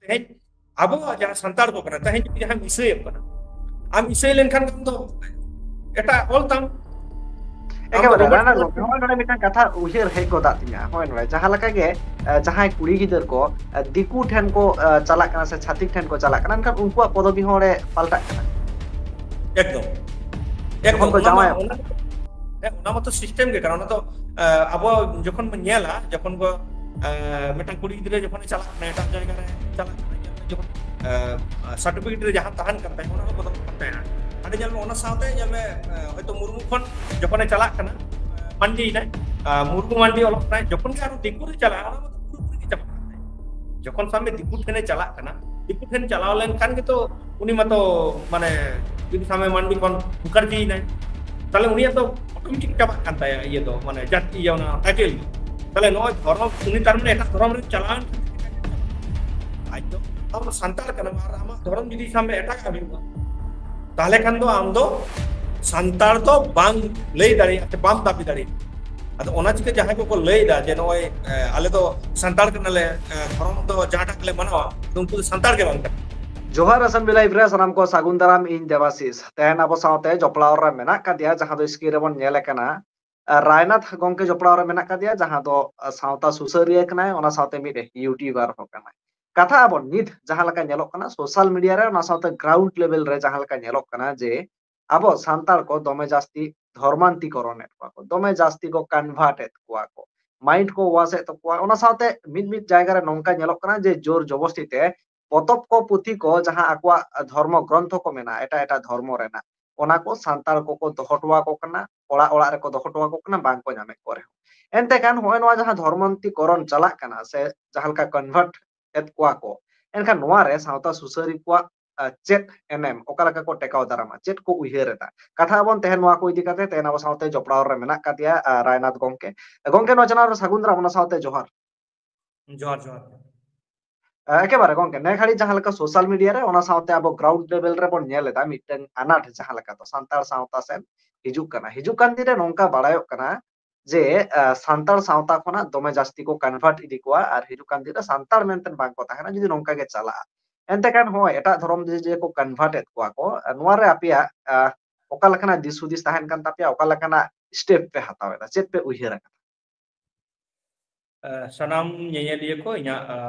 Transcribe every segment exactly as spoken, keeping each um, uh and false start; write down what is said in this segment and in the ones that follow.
ᱛᱮᱦᱮᱧ ᱟᱵᱚᱣᱟᱜ ᱡᱟᱦᱟᱸ ᱥᱟᱱᱛᱟᱲ ᱠᱚ ᱠᱟᱱᱟ, ᱛᱮᱦᱮᱧ ᱡᱩᱫᱤ ᱡᱟᱦᱟᱸᱭ ᱤᱥᱟᱹᱭᱮᱫ ᱠᱟᱱᱟ, ᱟᱢ ᱤᱥᱟᱹᱭ ᱞᱮᱱᱠᱷᱟᱱ ᱟᱢ ᱫᱚ ᱮᱴᱟᱜ ᱚᱞ ᱛᱟᱢ᱾ ᱟᱢ ᱫᱚ ᱮᱠᱮᱵᱟᱨᱮ ᱨᱚᱵᱟᱨᱴ ᱨᱟᱱᱟ ᱠᱚ- ᱜᱚᱢᱠᱮ, ᱱᱚᱜᱼᱚᱭ ᱱᱚᱰᱮ ᱢᱤᱫᱴᱟᱝ ᱠᱟᱛᱷᱟ ᱩᱭᱦᱟᱹᱨ ᱦᱮᱡ ᱜᱚᱫᱟᱜ ᱛᱤᱧᱟ᱾ ᱦᱚᱸᱜᱼᱚᱭ ᱱᱚᱰᱮ ᱡᱟᱦᱟᱸ ᱞᱮᱠᱟ ᱜᱮ, ᱮ, ᱡᱟᱦᱟᱸᱭ ᱠᱩᱲᱤ ᱜᱤᱫᱟᱹᱨ ᱠᱚ, ᱮ, ᱫᱤᱠᱩ ᱴᱷᱮᱱ ᱠᱚ, ᱮ, ᱪᱟᱞᱟᱜ ᱠᱟᱱᱟ ᱥᱮ ᱪᱷᱟᱹᱛᱤᱠ ᱴᱷᱮᱱ ᱠᱚ ᱪᱟᱞᱟᱜ ᱠᱟᱱᱟ, ᱮᱱᱠᱷᱟᱱ ᱩᱱᱠᱩᱣᱟᱜ ᱯᱚᱫᱚᱵᱤ ᱦᱚᱸ ᱚᱸᱰᱮ ᱯᱟᱞᱴᱟᱜ ᱠᱟᱱᱟ᱾ ᱮᱠᱫᱚᱢ᱾ ᱡᱚᱠᱷᱚᱱ ᱮᱠᱫᱚᱢ, ᱠᱚ ᱚᱱᱟ ᱢᱟ, ᱡᱟᱶᱟᱭᱚᱜ ᱚᱱᱟ, ᱦᱮᱸ, ᱚᱱᱟ ᱢᱟᱛᱚ ᱥᱤᱥᱴᱮᱢ ᱜᱮ ᱠᱟᱱᱟ᱾ ᱚᱱᱟ ᱫᱚ, ᱮ, ᱟᱵᱚ ᱡᱚᱠᱷᱚᱱ ᱵᱚᱱ ᱧᱮᱞᱟ, ᱡᱚᱠᱷᱚᱱ ᱠᱚ, ᱮ, ᱢᱤᱫᱴᱟᱝ ᱠᱩᱲᱤ ᱜᱤᱫᱽᱨᱟᱹ ᱡᱚᱠᱷᱚᱱᱮ ᱪᱟᱞᱟᱜ ᱠᱟᱱᱟ, ᱮᱴᱟᱜ ᱡᱟᱭᱜᱟ ᱨᱮ ᱪᱟᱞᱟᱜ ᱠᱟᱱᱟ, ᱧᱮᱞ ᱢᱮ ᱡᱚᱠᱷᱚᱱ, ᱮ, ᱥᱟᱨᱴᱤᱯᱷᱤᱠᱮᱴ ᱨᱮ ᱡᱟᱦᱟᱸ ᱛᱟᱦᱮᱱ ᱠᱟᱱ ᱛᱟᱭᱟ, ᱚᱱᱟ ᱦᱚᱸ ᱵᱚᱫᱚᱞᱚᱜ ᱠᱟᱱ ᱛᱟᱭᱟ᱾ ᱦᱟᱸᱰᱮ ᱧᱮᱞ ᱢᱮ, ᱚᱱᱟ ᱥᱟᱶᱛᱮ ᱧᱮᱞ ᱢᱮ, ᱮ, ᱦᱚᱭᱛᱳ ᱢᱩᱨᱢᱩ ᱠᱷᱚᱱ ᱡᱚᱠᱷᱚᱱᱮ ᱪᱟᱞᱟᱜ ᱠᱟᱱᱟ, ᱮ, ᱢᱟᱱᱰᱤᱭᱮᱱᱟᱭ, ᱮ, ᱢᱩᱨᱢᱩ ᱢᱟᱱᱰᱤ ᱚᱞᱚᱜ ᱠᱟᱱᱟᱭ, ᱡᱚᱠᱷᱚᱱ ᱜᱮ ᱟᱨᱚ ᱫᱤᱠᱩ ᱨᱮ ᱪᱟᱞᱟᱜᱼᱟ, ᱚᱱᱟ ᱢᱟᱛᱚ ᱯᱩᱨᱟᱹᱯᱩᱨᱤ ᱜᱮ ᱪᱟᱵᱟᱜ ᱠᱟᱱ ᱛᱟᱭᱟ᱾ ᱡᱚᱠᱷᱚᱱ ᱥᱟᱢᱱᱮ ᱫᱤᱠᱩ ᱴᱷᱮᱱᱮ ᱪᱟᱞᱟᱜ ᱠᱟᱱᱟ, ᱫᱤᱠᱩ ᱴᱷᱮᱱ ᱪᱟᱞᱟᱣ ᱞᱮᱱᱠᱷᱟᱱ ᱜᱮᱛᱚ ᱩᱱᱤ ᱢᱟᱛᱚ, ᱢᱟᱱᱮ, ᱡᱩᱫᱤ ᱥᱟᱢᱱᱮ ᱢᱟᱱᱰᱤ ᱠᱷᱚᱱ ᱢᱩᱠᱷᱟᱨᱡᱤᱭᱮᱱᱟᱭ, ᱛᱟᱦᱞᱮ ᱩᱱᱤᱭᱟᱜ ᱫᱚ ᱚᱴᱳᱢᱮᱴᱤᱠ ᱪᱟᱵᱟᱜ ᱠᱟᱱ ᱛᱟᱭᱟ ᱤᱭᱟᱹ ᱫᱚ, ᱢᱟᱱᱮ, ᱡᱟᱹᱛᱤ, ᱤᱭᱟᱹ, ᱚᱱᱟ ᱴᱟᱭᱴᱮᱞ᱾ ᱛᱟᱦᱞᱮ ᱱᱚᱜᱼᱚᱭ ᱫᱷᱚᱨᱚᱢ, ᱩᱱᱤ ᱛᱟᱨ ᱢᱟᱱᱮ ᱮᱴᱟᱜ ᱫᱷᱚᱨᱚᱢ ᱨᱮ ᱪᱟᱞᱟᱣ ᱮᱱᱠᱷᱟᱱ ᱟᱡ ᱫᱚ ᱟᱢ ᱥᱟᱱᱛᱟᱲ ᱠᱟᱱᱟᱢ ᱟᱨ ᱟᱢᱟᱜ ᱫᱷᱚᱨᱚᱢ ᱡᱩᱫᱤ ᱥᱟᱢᱱᱮ ᱮᱴᱟᱜᱟᱜ ᱦᱩᱭᱩᱜᱼᱟ, ᱛᱟᱦᱞᱮ ᱠᱷᱟᱱ ᱫᱚ ᱟᱢ ᱫᱚ ᱥᱟᱱᱛᱟᱲ ᱫᱚ ᱵᱟᱝ ᱞᱟᱹᱭ ᱫᱟᱲᱮᱭᱟᱜᱼᱟ ᱥᱮ ᱵᱟᱢ ᱫᱟᱵᱤ ᱫᱟᱲᱮᱭᱟᱜᱼᱟ᱾ ᱟᱫᱚ ᱚᱱᱟ ᱪᱤᱠᱟᱹ ᱡᱟᱦᱟᱸᱭ ᱠᱚᱠᱚ ᱞᱟᱹᱭ ᱮᱫᱟ ᱡᱮ ᱱᱚᱜᱼᱚᱭ, ᱮ, ᱟᱞᱮ ᱫᱚ ᱥᱟᱱᱛᱟᱲ ᱠᱟᱱᱟᱞᱮ, ᱮ, ᱫᱷᱚᱨᱚᱢ ᱫᱚ ᱡᱟᱦᱟᱸᱴᱟᱜ ᱜᱮᱞᱮ ᱢᱟᱱᱟᱣᱟ, ᱩᱱᱠᱩ ᱫᱚ ᱥᱟᱱᱛᱟᱲ ᱜᱮ ᱵᱟᱝ ᱠᱟᱱᱟ᱾ ᱡᱚᱦᱟᱨ ᱟᱥᱟᱢ ᱵᱤᱞᱟᱭᱤᱵᱷ ᱨᱮ ᱥᱟᱱᱟᱢ ᱠᱚ ᱥᱟᱹᱜᱩᱱ ᱫᱟᱨᱟᱢ, ᱤᱧ ᱫᱮᱵᱟᱥᱤᱥ᱾ ᱛᱮᱦᱮᱧ ᱟᱵᱚ ᱥᱟᱶᱛᱮ ᱡᱚᱯᱲᱟᱣ ᱨᱮ ᱢᱮᱱᱟᱜ ᱠᱟᱫᱮᱭᱟ, ᱡᱟᱦᱟᱸ ᱫᱚ screen ᱨᱮᱵᱚᱱ ᱧᱮᱞᱮ ᱠᱟᱱᱟ, ᱟᱨ ᱨᱟᱭᱱᱟᱛᱷ ᱜᱚᱢᱠᱮ ᱡᱚᱯᱲᱟᱣ ᱨᱮ ᱢᱮᱱᱟᱜ ᱠᱟᱫᱮᱭᱟ, ᱡᱟᱦᱟᱸ ᱫᱚ, ᱟ, ᱥᱟᱶᱛᱟ ᱥᱩᱥᱟᱹᱨᱤᱭᱟᱹ ᱠᱟᱱᱟᱭ, ᱚᱱᱟ ᱥᱟᱶᱛᱮ ᱢᱤᱫ YouTuber ᱦᱚᱸ ᱠᱟᱱᱟᱭ᱾ ᱠᱟᱛᱷᱟ ᱟᱵᱚᱱ ᱱᱤᱛ ᱡᱟᱦᱟᱸ ᱞᱮᱠᱟ ᱧᱮᱞᱚᱜ ᱠᱟᱱᱟ social media ᱨᱮ, ᱚᱱᱟ ᱥᱟᱶᱛᱮ ground level ᱨᱮ ᱡᱟᱦᱟᱸ ᱞᱮᱠᱟ ᱧᱮᱞᱚᱜ ᱠᱟᱱᱟ ᱡᱮ ᱟᱵᱚ ᱥᱟᱱᱛᱟᱲ ᱠᱚ ᱫᱚᱢᱮ ᱡᱟᱹᱥᱛᱤ ᱫᱷᱚᱨᱢᱟᱱᱛᱤᱠᱚᱨᱚᱱ ᱮᱫ ᱠᱚᱣᱟ ᱠᱚ, ᱫᱚᱢᱮ ᱡᱟᱹᱥᱛᱤ ᱠᱚ convert ᱮᱫ ᱠᱚᱣᱟ ᱠᱚ, mind ᱠᱚ wash ᱮᱫ ᱛᱟᱠᱚᱣᱟ᱾ ᱚᱱᱟ ᱥᱟᱶᱛᱮ ᱢᱤᱫ ᱢᱤᱫ ᱡᱟᱭᱜᱟ ᱨᱮ ᱱᱚᱝᱠᱟ ᱧᱮᱞᱚᱜ ᱠᱟᱱᱟ ᱡᱮ ᱡᱳᱨ ᱡᱚᱵᱚᱥᱛᱤ ᱛᱮ ᱯᱚᱛᱚᱵ ᱠᱚ, ᱯᱩᱛᱷᱤ ᱠᱚ, ᱡᱟᱦᱟᱸ ᱟᱠᱚᱣᱟᱜ ᱫᱷᱚᱨᱢᱚ ᱜᱨᱚᱱᱛᱷᱚ ᱠᱚ ᱢᱮᱱᱟᱜᱼᱟ ᱮᱴᱟᱜ ᱮᱴᱟᱜ ᱫᱷᱚᱨᱢᱚ ᱨᱮᱱᱟᱜ, ᱚᱱᱟ ᱠᱚ ᱥᱟᱱᱛᱟᱲ ᱠᱚᱠᱚ ᱫᱚᱦᱚ ᱦᱚᱴᱚ ᱟᱠᱚ ᱠᱟᱱᱟ, ᱚᱲᱟᱜ ᱚᱲᱟᱜ ᱨᱮᱠᱚ ᱫᱚᱦᱚ ᱦᱚᱴᱚ ᱟᱠᱚ ᱠᱟᱱᱟ, ᱵᱟᱝ ᱠᱚ ᱧᱟᱢᱮᱫ ᱠᱚ ᱨᱮᱦᱚᱸ᱾ ᱮᱱᱛᱮ ᱠᱷᱟᱱ ᱱᱚᱜᱼᱚᱭ ᱱᱚᱣᱟ ᱡᱟᱦᱟᱸ ᱫᱷᱚᱨᱢᱟᱱᱛᱤᱠᱚᱨᱚᱱ ᱪᱟᱞᱟᱜ ᱠᱟᱱᱟ ᱥᱮ ᱡᱟᱦᱟᱸ ᱞᱮᱠᱟ convert ᱮᱫ ᱠᱚᱣᱟ ᱠᱚ, ᱮᱱᱠᱷᱟᱱ ᱱᱚᱣᱟ ᱨᱮ ᱥᱟᱶᱛᱟ ᱥᱩᱥᱟᱹᱨᱤ ᱠᱚᱣᱟᱜ, ᱟ, ᱪᱮᱫ ᱮᱱᱮᱢ, ᱚᱠᱟ ᱞᱮᱠᱟ ᱠᱚ ᱴᱮᱠᱟᱣ ᱫᱟᱨᱟᱢᱟ, ᱪᱮᱫ ᱠᱚ ᱩᱭᱦᱟᱹᱨ ᱮᱫᱟ? ᱠᱟᱛᱷᱟ ᱟᱵᱚᱱ ᱛᱮᱦᱮᱧ ᱱᱚᱣᱟ ᱠᱚ ᱤᱫᱤ ᱠᱟᱛᱮ᱾ ᱛᱮᱦᱮᱧ ᱟᱵᱚ ᱥᱟᱶᱛᱮ ᱡᱚᱯᱲᱟᱣ ᱨᱮ ᱢᱮᱱᱟᱜ ᱠᱟᱫᱮᱭᱟ, ᱟ, ᱨᱟᱭᱱᱟᱛᱷ ᱜᱚᱢᱠᱮ᱾ ᱜᱚᱢᱠᱮ, ᱱᱚᱣᱟ ᱪᱮᱱᱮᱞ ᱨᱮ ᱥᱟᱹᱜᱩᱱ ᱫᱟᱨᱟᱢ, ᱚᱱᱟ ᱥᱟᱶᱛᱮ ᱡᱚᱦᱟᱨ᱾ ᱡᱚᱦᱟᱨ, ᱡᱚᱦᱟᱨ᱾ ᱟ, ᱮᱠᱮᱵᱟᱨᱮ ᱜᱚᱢᱠᱮ, ᱱᱮ ᱜᱷᱟᱹᱲᱤᱡ ᱡᱟᱦᱟᱸ ᱞᱮᱠᱟ social media ᱨᱮ, ᱚᱱᱟ ᱥᱟᱶᱛᱮ ᱟᱵᱚ ground level ᱨᱮᱵᱚᱱ ᱧᱮᱞ ᱮᱫᱟ ᱢᱤᱫᱴᱟᱝ ᱟᱱᱟᱴ, ᱡᱟᱦᱟᱸ ᱞᱮᱠᱟ ᱫᱚ ᱥᱟᱱᱛᱟᱲ ᱥᱟᱶᱛᱟ ᱥᱮᱫ ᱦᱤᱡᱩᱜ ᱠᱟᱱᱟ, ᱦᱤᱡᱩᱜ ᱠᱟᱱ ᱫᱤᱱ ᱨᱮ ᱱᱚᱝᱠᱟ ᱵᱟᱲᱟᱭᱚᱜ ᱠᱟᱱᱟ ᱡᱮ ᱥᱟᱱᱛᱟᱲ ᱥᱟᱶᱛᱟ ᱠᱷᱚᱱᱟᱜ ᱫᱚᱢᱮ ᱡᱟᱹᱥᱛᱤ ᱠᱚ ᱠᱚᱱᱵᱷᱟᱨᱴ ᱤᱫᱤ ᱠᱚᱣᱟ ᱟᱨ ᱦᱤᱡᱩᱜ ᱠᱟᱱ ᱫᱤᱱ ᱨᱮ ᱥᱟᱱᱛᱟᱲ ᱢᱮᱱᱛᱮ ᱵᱟᱝ ᱠᱚ ᱛᱟᱦᱮᱱᱟ ᱡᱩᱫᱤ ᱱᱚᱝᱠᱟ ᱜᱮ ᱪᱟᱞᱟᱜᱼᱟ᱾ ᱮᱱᱛᱮ ᱠᱷᱟᱱ ᱦᱚᱸ ᱮᱴᱟᱜ ᱫᱷᱚᱨᱚᱢ ᱡᱩᱫᱤ ᱡᱮ ᱠᱚ ᱠᱚᱱᱵᱷᱟᱨᱴ ᱮᱫ ᱠᱚᱣᱟ ᱠᱚ, ᱱᱚᱣᱟ ᱨᱮ ᱟᱯᱮᱭᱟᱜ ᱚᱠᱟ ᱞᱮᱠᱟᱱᱟᱜ ᱫᱤᱥ ᱦᱩᱫᱤᱥ ᱛᱟᱦᱮᱱ ᱠᱟᱱ ᱛᱟᱯᱮᱭᱟ, ᱚᱠᱟ ᱞᱮᱠᱟᱱᱟᱜ ᱥᱴᱮᱯ ᱯᱮ ᱦᱟᱛᱟᱣ ᱮᱫᱟ, ᱪᱮᱫ ᱯᱮ ᱩᱭᱦᱟᱹᱨ ᱟᱠᱟᱫᱟ? ᱥᱟᱱᱟᱢ ᱧᱮᱧᱮᱞᱤᱭᱟᱹ ᱠᱚ ᱤᱧᱟᱹᱜ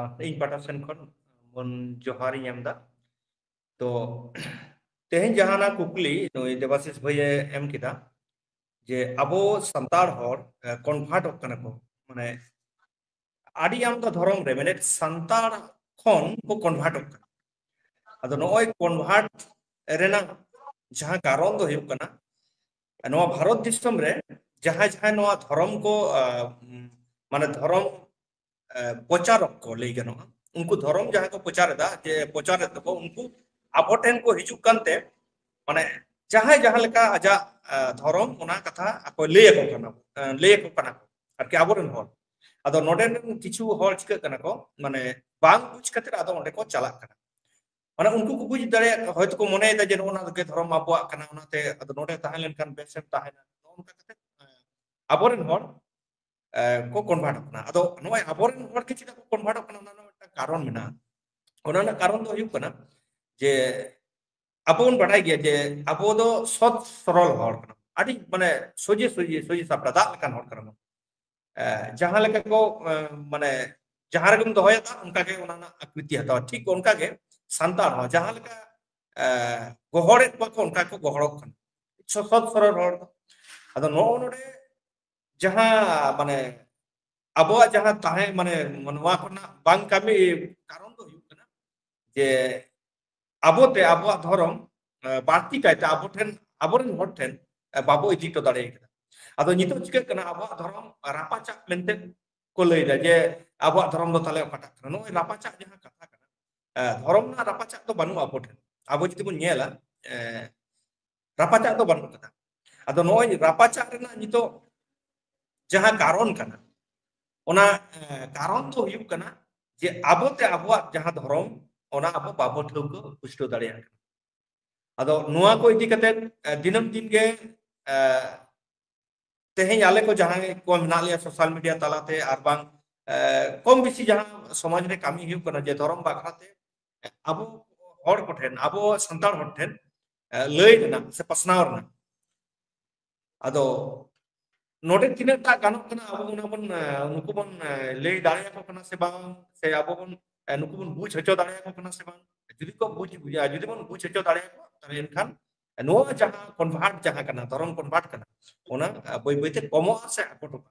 ᱤᱧ ᱯᱟᱦᱴᱟ ᱥᱮᱱ ᱠᱷᱚᱱ ᱢᱚᱱ ᱡᱚᱦᱟᱨ ᱤᱧ ᱮᱢ ᱮᱫᱟ᱾ ᱛᱚ ᱛᱮᱦᱮᱧ ᱡᱟᱦᱟᱱᱟᱜ ᱠᱩᱠᱞᱤ ᱱᱩᱭ ᱫᱮᱵᱟᱥᱤᱥ ᱵᱷᱟᱹᱭ ᱮ ᱮᱢ ᱠᱮᱫᱟ ᱡᱮ ᱟᱵᱚ ᱥᱟᱱᱛᱟᱲ ᱦᱚᱲ ᱠᱚᱱᱵᱷᱟᱨᱴᱚᱜ ᱠᱟᱱᱟ ᱠᱚ, ᱢᱟᱱᱮ ᱟᱹᱰᱤ ᱟᱢᱫᱟ ᱫᱷᱚᱨᱚᱢ ᱨᱮ, ᱢᱟᱱᱮ ᱥᱟᱱᱛᱟᱲ ᱠᱷᱚᱱ ᱠᱚ ᱠᱚᱱᱵᱷᱟᱨᱴᱚᱜ ᱠᱟᱱᱟ᱾ ᱟᱫᱚ ᱱᱚᱜᱼᱚᱭ ᱠᱚᱱᱵᱷᱟᱨᱴ ᱨᱮᱱᱟᱜ ᱡᱟᱦᱟᱸ ᱠᱟᱨᱚᱱ ᱫᱚ ᱦᱩᱭᱩᱜ ᱠᱟᱱᱟ, ᱱᱚᱣᱟ ᱵᱷᱟᱨᱚᱛ ᱫᱤᱥᱚᱢ ᱨᱮ ᱡᱟᱦᱟᱸᱭ ᱡᱟᱦᱟᱸᱭ ᱱᱚᱣᱟ ᱫᱷᱚᱨᱚᱢ ᱠᱚ ᱢᱟᱱᱮ ᱫᱷᱚᱨᱚᱢ ᱯᱨᱚᱪᱟᱨᱚᱠ ᱠᱚ ᱞᱟᱹᱭ ᱜᱟᱱᱚᱜᱼᱟ, ᱩᱱᱠᱩ ᱫᱷᱚᱨᱚᱢ ᱡᱟᱦᱟᱸᱭ ᱠᱚ ᱯᱨᱚᱪᱟᱨ ᱮᱫᱟ, ᱡᱮ ᱯᱨᱚᱪᱟᱨᱮᱫ ᱫᱚᱠᱚ, ᱩᱱᱠᱩ ᱟᱵᱚ ᱴᱷᱮᱱ ᱠᱚ ᱦᱤᱡᱩᱜ ᱠᱟᱱᱛᱮ ᱢᱟᱱᱮ ᱡᱟᱦᱟᱸᱭ ᱡᱟᱦᱟᱸ ᱞᱮᱠᱟ ᱟᱡᱟᱜ ᱫᱷᱚᱨᱚᱢ ᱚᱱᱟ ᱠᱟᱛᱷᱟ ᱟᱠᱚ ᱞᱟᱹᱭ ᱟᱠᱚ ᱠᱟᱱᱟ, ᱞᱟᱹᱭ ᱟᱠᱚ ᱠᱟᱱᱟ ᱠᱚ ᱟᱨᱠᱤ ᱟᱵᱚᱨᱮᱱ ᱦᱚᱲ᱾ ᱟᱫᱚ ᱱᱚᱰᱮ ᱨᱮᱱ ᱠᱤᱪᱷᱩ ᱦᱚᱲ ᱪᱤᱠᱟᱹᱜ ᱠᱟᱱᱟ ᱠᱚ, ᱢᱟᱱᱮ ᱵᱟᱝ ᱵᱩᱡᱽ ᱠᱷᱟᱹᱛᱤᱨ ᱟᱫᱚ ᱚᱸᱰᱮ ᱠᱚ ᱪᱟᱞᱟᱜ ᱠᱟᱱᱟ᱾ ᱢᱟᱱᱮ ᱩᱱᱠᱩ ᱠᱚ ᱵᱩᱡᱽ ᱫᱟᱲᱮᱭᱟᱜ, ᱦᱚᱭᱛᱳ ᱠᱚ ᱢᱚᱱᱮᱭᱮᱫᱟ ᱡᱮ ᱱᱚᱜᱼᱚ ᱱᱚᱣᱟ ᱜᱮ ᱫᱷᱚᱨᱚᱢ ᱟᱵᱚᱣᱟᱜ ᱠᱟᱱᱟ, ᱚᱱᱟᱛᱮ ᱟᱫᱚ ᱱᱚᱰᱮ ᱛᱟᱦᱮᱸ ᱞᱮᱱᱠᱷᱟᱱ ᱵᱮᱥᱮᱢ ᱛᱟᱦᱮᱱᱟ, ᱱᱚᱜᱼᱚ ᱱᱚᱝᱠᱟ ᱠᱟᱛᱮ ᱟᱵᱚᱨᱮᱱ ᱦᱚᱲ ᱠᱚ ᱠᱚᱱᱵᱷᱟᱨᱴᱚᱜ ᱠᱟᱱᱟ᱾ ᱟᱫᱚ ᱱᱚᱜᱼᱚᱭ ᱟᱵᱚᱨᱮᱱ ᱦᱚᱲ ᱜᱮ ᱪᱮᱫᱟᱜ ᱠᱚ ᱠᱚᱱᱵᱷᱟᱨᱴᱚᱜ ᱠᱟᱱᱟ, ᱚᱱᱟ ᱨᱮᱱᱟᱜ ᱢᱤᱫᱴᱟᱝ ᱠᱟᱨᱚᱱ ᱢᱮᱱᱟᱜᱼᱟ᱾ ᱚᱱᱟ ᱨᱮᱱᱟᱜ ᱠᱟᱨᱚᱱ ᱫᱚ ᱦᱩᱭᱩᱜ ᱠᱟᱱᱟ ᱡᱮ ᱟᱵᱚ ᱵᱚᱱ ᱵᱟᱰᱟᱭ ᱜᱮᱭᱟ ᱡᱮ ᱟᱵᱚ ᱫᱚ ᱥᱚᱛ ᱥᱚᱨᱚᱞ ᱦᱚᱲ ᱠᱟᱱᱟ, ᱟᱹᱰᱤ ᱢᱟᱱᱮ ᱥᱚᱡᱷᱮ ᱥᱚᱡᱷᱮ ᱥᱚᱡᱷᱮ ᱥᱟᱯᱴᱟ ᱫᱟᱜ ᱞᱮᱠᱟᱱ ᱦᱚᱲ ᱠᱟᱱᱟ ᱵᱚᱱ᱾ ᱡᱟᱦᱟᱸ ᱞᱮᱠᱟ ᱠᱚ ᱢᱟᱱᱮ ᱡᱟᱦᱟᱸ ᱨᱮᱜᱮᱢ ᱫᱚᱦᱚᱭᱟ ᱫᱟᱜ, ᱚᱱᱠᱟ ᱜᱮ ᱚᱱᱟ ᱨᱮᱱᱟᱜ ᱟᱠᱨᱤᱛᱤ ᱦᱟᱛᱟᱣᱟ᱾ ᱴᱷᱤᱠ ᱚᱱᱠᱟ ᱜᱮ ᱥᱟᱱᱛᱟᱲ ᱦᱚᱸ ᱡᱟᱦᱟᱸ ᱞᱮᱠᱟ ᱜᱚᱦᱚᱲᱮᱫ ᱠᱚᱣᱟ ᱠᱚ, ᱚᱱᱠᱟ ᱠᱚ ᱜᱚᱦᱚᱲᱚᱜ ᱠᱟᱱᱟ, ᱥᱚᱛ ᱥᱚᱨᱚᱞ ᱦᱚᱲ ᱫᱚ᱾ ᱟᱫᱚ ᱱᱚᱜᱼᱚ ᱱᱚᱰᱮ ᱡᱟᱦᱟᱸ ᱢᱟᱱᱮ ᱟᱵᱚᱣᱟᱜ ᱡᱟᱦᱟᱸ ᱛᱟᱦᱮᱸ ᱢᱟᱱᱮ ᱱᱚᱣᱟ ᱠᱚᱨᱮᱱᱟᱜ ᱵᱟᱝ ᱠᱟᱹᱢᱤ ᱠᱟᱨᱚᱱ ᱫᱚ ᱦᱩᱭᱩᱜ ᱠᱟᱱᱟ ᱡᱮ ᱟᱵᱚᱛᱮ ᱟᱵᱚᱣᱟᱜ ᱫᱷᱚᱨᱚᱢ ᱵᱟᱹᱲᱛᱤ ᱠᱟᱭᱛᱮ ᱟᱵᱚ ᱴᱷᱮᱱ, ᱟᱵᱚᱨᱮᱱ ᱦᱚᱲ ᱴᱷᱮᱱ ᱵᱟᱵᱚ ᱤᱫᱤ ᱦᱚᱴᱚ ᱫᱟᱲᱮ ᱠᱟᱫᱟ᱾ ᱟᱫᱚ ᱱᱤᱛᱚᱜ ᱪᱤᱠᱟᱹᱜ ᱠᱟᱱᱟ, ᱟᱵᱚᱣᱟᱜ ᱫᱷᱚᱨᱚᱢ ᱨᱟᱯᱟᱪᱟᱜ ᱢᱮᱱᱛᱮ ᱠᱚ ᱞᱟᱹᱭᱫᱟ ᱡᱮ ᱟᱵᱚᱣᱟᱜ ᱫᱷᱚᱨᱚᱢ ᱫᱚ ᱛᱟᱦᱞᱮ ᱚᱠᱟᱴᱟᱜ ᱠᱟᱱᱟ? ᱱᱚᱜᱼᱚᱭ ᱨᱟᱯᱟᱪᱟᱜ ᱡᱟᱦᱟᱸ ᱠᱟᱛᱷᱟ ᱠᱟᱱᱟ, ᱫᱷᱚᱨᱚᱢ ᱨᱮᱱᱟᱜ ᱨᱟᱯᱟᱪᱟᱜ ᱫᱚ ᱵᱟᱹᱱᱩᱜᱼᱟ ᱟᱵᱚ ᱴᱷᱮᱱ᱾ ᱟᱵᱚ ᱡᱩᱫᱤ ᱵᱚᱱ ᱧᱮᱞᱟ ᱨᱟᱯᱟᱪᱟᱜ ᱫᱚ ᱵᱟᱹᱱᱩᱜ ᱠᱟᱫᱟ᱾ ᱟᱫᱚ ᱱᱚᱜᱼᱚᱭ ᱨᱟᱯᱟᱪᱟᱜ ᱨᱮᱱᱟᱜ ᱱᱤᱛᱚᱜ ᱡᱟᱦᱟᱸ ᱠᱟᱨᱚᱱ ᱠᱟᱱᱟ, ᱚᱱᱟ ᱠᱟᱨᱚᱱ ᱫᱚ ᱦᱩᱭᱩᱜ ᱠᱟᱱᱟ ᱡᱮ ᱟᱵᱚᱛᱮ ᱟᱵᱚᱣᱟᱜ ᱡᱟᱦᱟᱸ ᱫᱷᱚᱨᱚᱢ, ᱚᱱᱟ ᱟᱵᱚ ᱵᱟᱵᱚ ᱴᱷᱟᱹᱣᱠᱟᱹ ᱯᱩᱥᱴᱟᱹᱣ ᱫᱟᱲᱮᱭᱟᱜ ᱠᱟᱱᱟ᱾ ᱟᱫᱚ ᱱᱚᱣᱟ ᱠᱚ ᱤᱫᱤ ᱠᱟᱛᱮ ᱫᱤᱱᱟᱹᱢ ᱫᱤᱱ ᱜᱮ ᱛᱮᱦᱮᱧ ᱟᱞᱮ ᱠᱚ ᱡᱟᱦᱟᱸᱭ ᱠᱚ ᱢᱮᱱᱟᱜ ᱞᱮᱭᱟ ᱥᱳᱥᱟᱞ ᱢᱤᱰᱤᱭᱟ ᱛᱟᱞᱟᱛᱮ ᱟᱨ ᱵᱟᱝ ᱠᱚᱢ ᱵᱮᱥᱤ ᱡᱟᱦᱟᱸ ᱥᱚᱢᱟᱡᱽ ᱨᱮ ᱠᱟᱹᱢᱤ ᱦᱩᱭᱩᱜ ᱠᱟᱱᱟ ᱡᱮ ᱫᱷᱚᱨᱚᱢ ᱵᱟᱠᱷᱨᱟᱛᱮ ᱟᱵᱚ ᱦᱚᱲ ᱠᱚᱴᱷᱮᱱ, ᱟᱵᱚ ᱥᱟᱱᱛᱟᱲ ᱦᱚᱲ ᱴᱷᱮᱱ ᱞᱟᱹᱭ ᱨᱮᱱᱟᱜ ᱥᱮ ᱯᱟᱥᱱᱟᱣ ᱨᱮᱱᱟᱜ᱾ ᱟᱫᱚ ᱱᱚᱰᱮ ᱛᱤᱱᱟᱹᱜ ᱴᱟ ᱜᱟᱱᱚᱜ ᱠᱟᱱᱟ ᱟᱵᱚ ᱚᱱᱟ ᱵᱚᱱ ᱱᱩᱠᱩ ᱵᱚᱱ ᱞᱟᱹᱭ ᱫᱟᱲᱮᱭᱟᱠᱚ ᱠᱟᱱᱟ ᱥᱮ ᱵᱟᱝ, ᱥᱮ ᱟᱵᱚ ᱵᱚᱱ ᱱᱩᱠᱩ ᱵᱚᱱ ᱵᱩᱡᱽ ᱦᱚᱪᱚ ᱫᱟᱲᱮᱭᱟᱠᱚ ᱠᱟᱱᱟ ᱥᱮ ᱵᱟᱝ? ᱡᱩᱫᱤ ᱠᱚ ᱵᱩᱡᱽ ᱡᱩᱫᱤ ᱵᱚᱱ ᱵᱩᱡᱽ ᱦᱚᱪᱚ ᱫᱟᱲᱮᱭᱟᱠᱚᱣᱟ, ᱛᱟᱦᱞᱮ ᱮᱱᱠᱷᱟᱱ ᱱᱚᱣᱟ ᱡᱟᱦᱟᱸ ᱠᱚᱱᱵᱷᱟᱨᱴ ᱡᱟᱦᱟᱸ ᱠᱟᱱᱟ, ᱫᱷᱚᱨᱚᱢ ᱠᱚᱱᱵᱷᱟᱨᱴ ᱠᱟᱱᱟ, ᱚᱱᱟ ᱵᱟᱹᱭ ᱵᱟᱹᱭᱛᱮ ᱠᱚᱢᱚᱜᱼᱟ ᱥᱮ ᱟᱠᱚᱴᱚᱜᱼᱟ᱾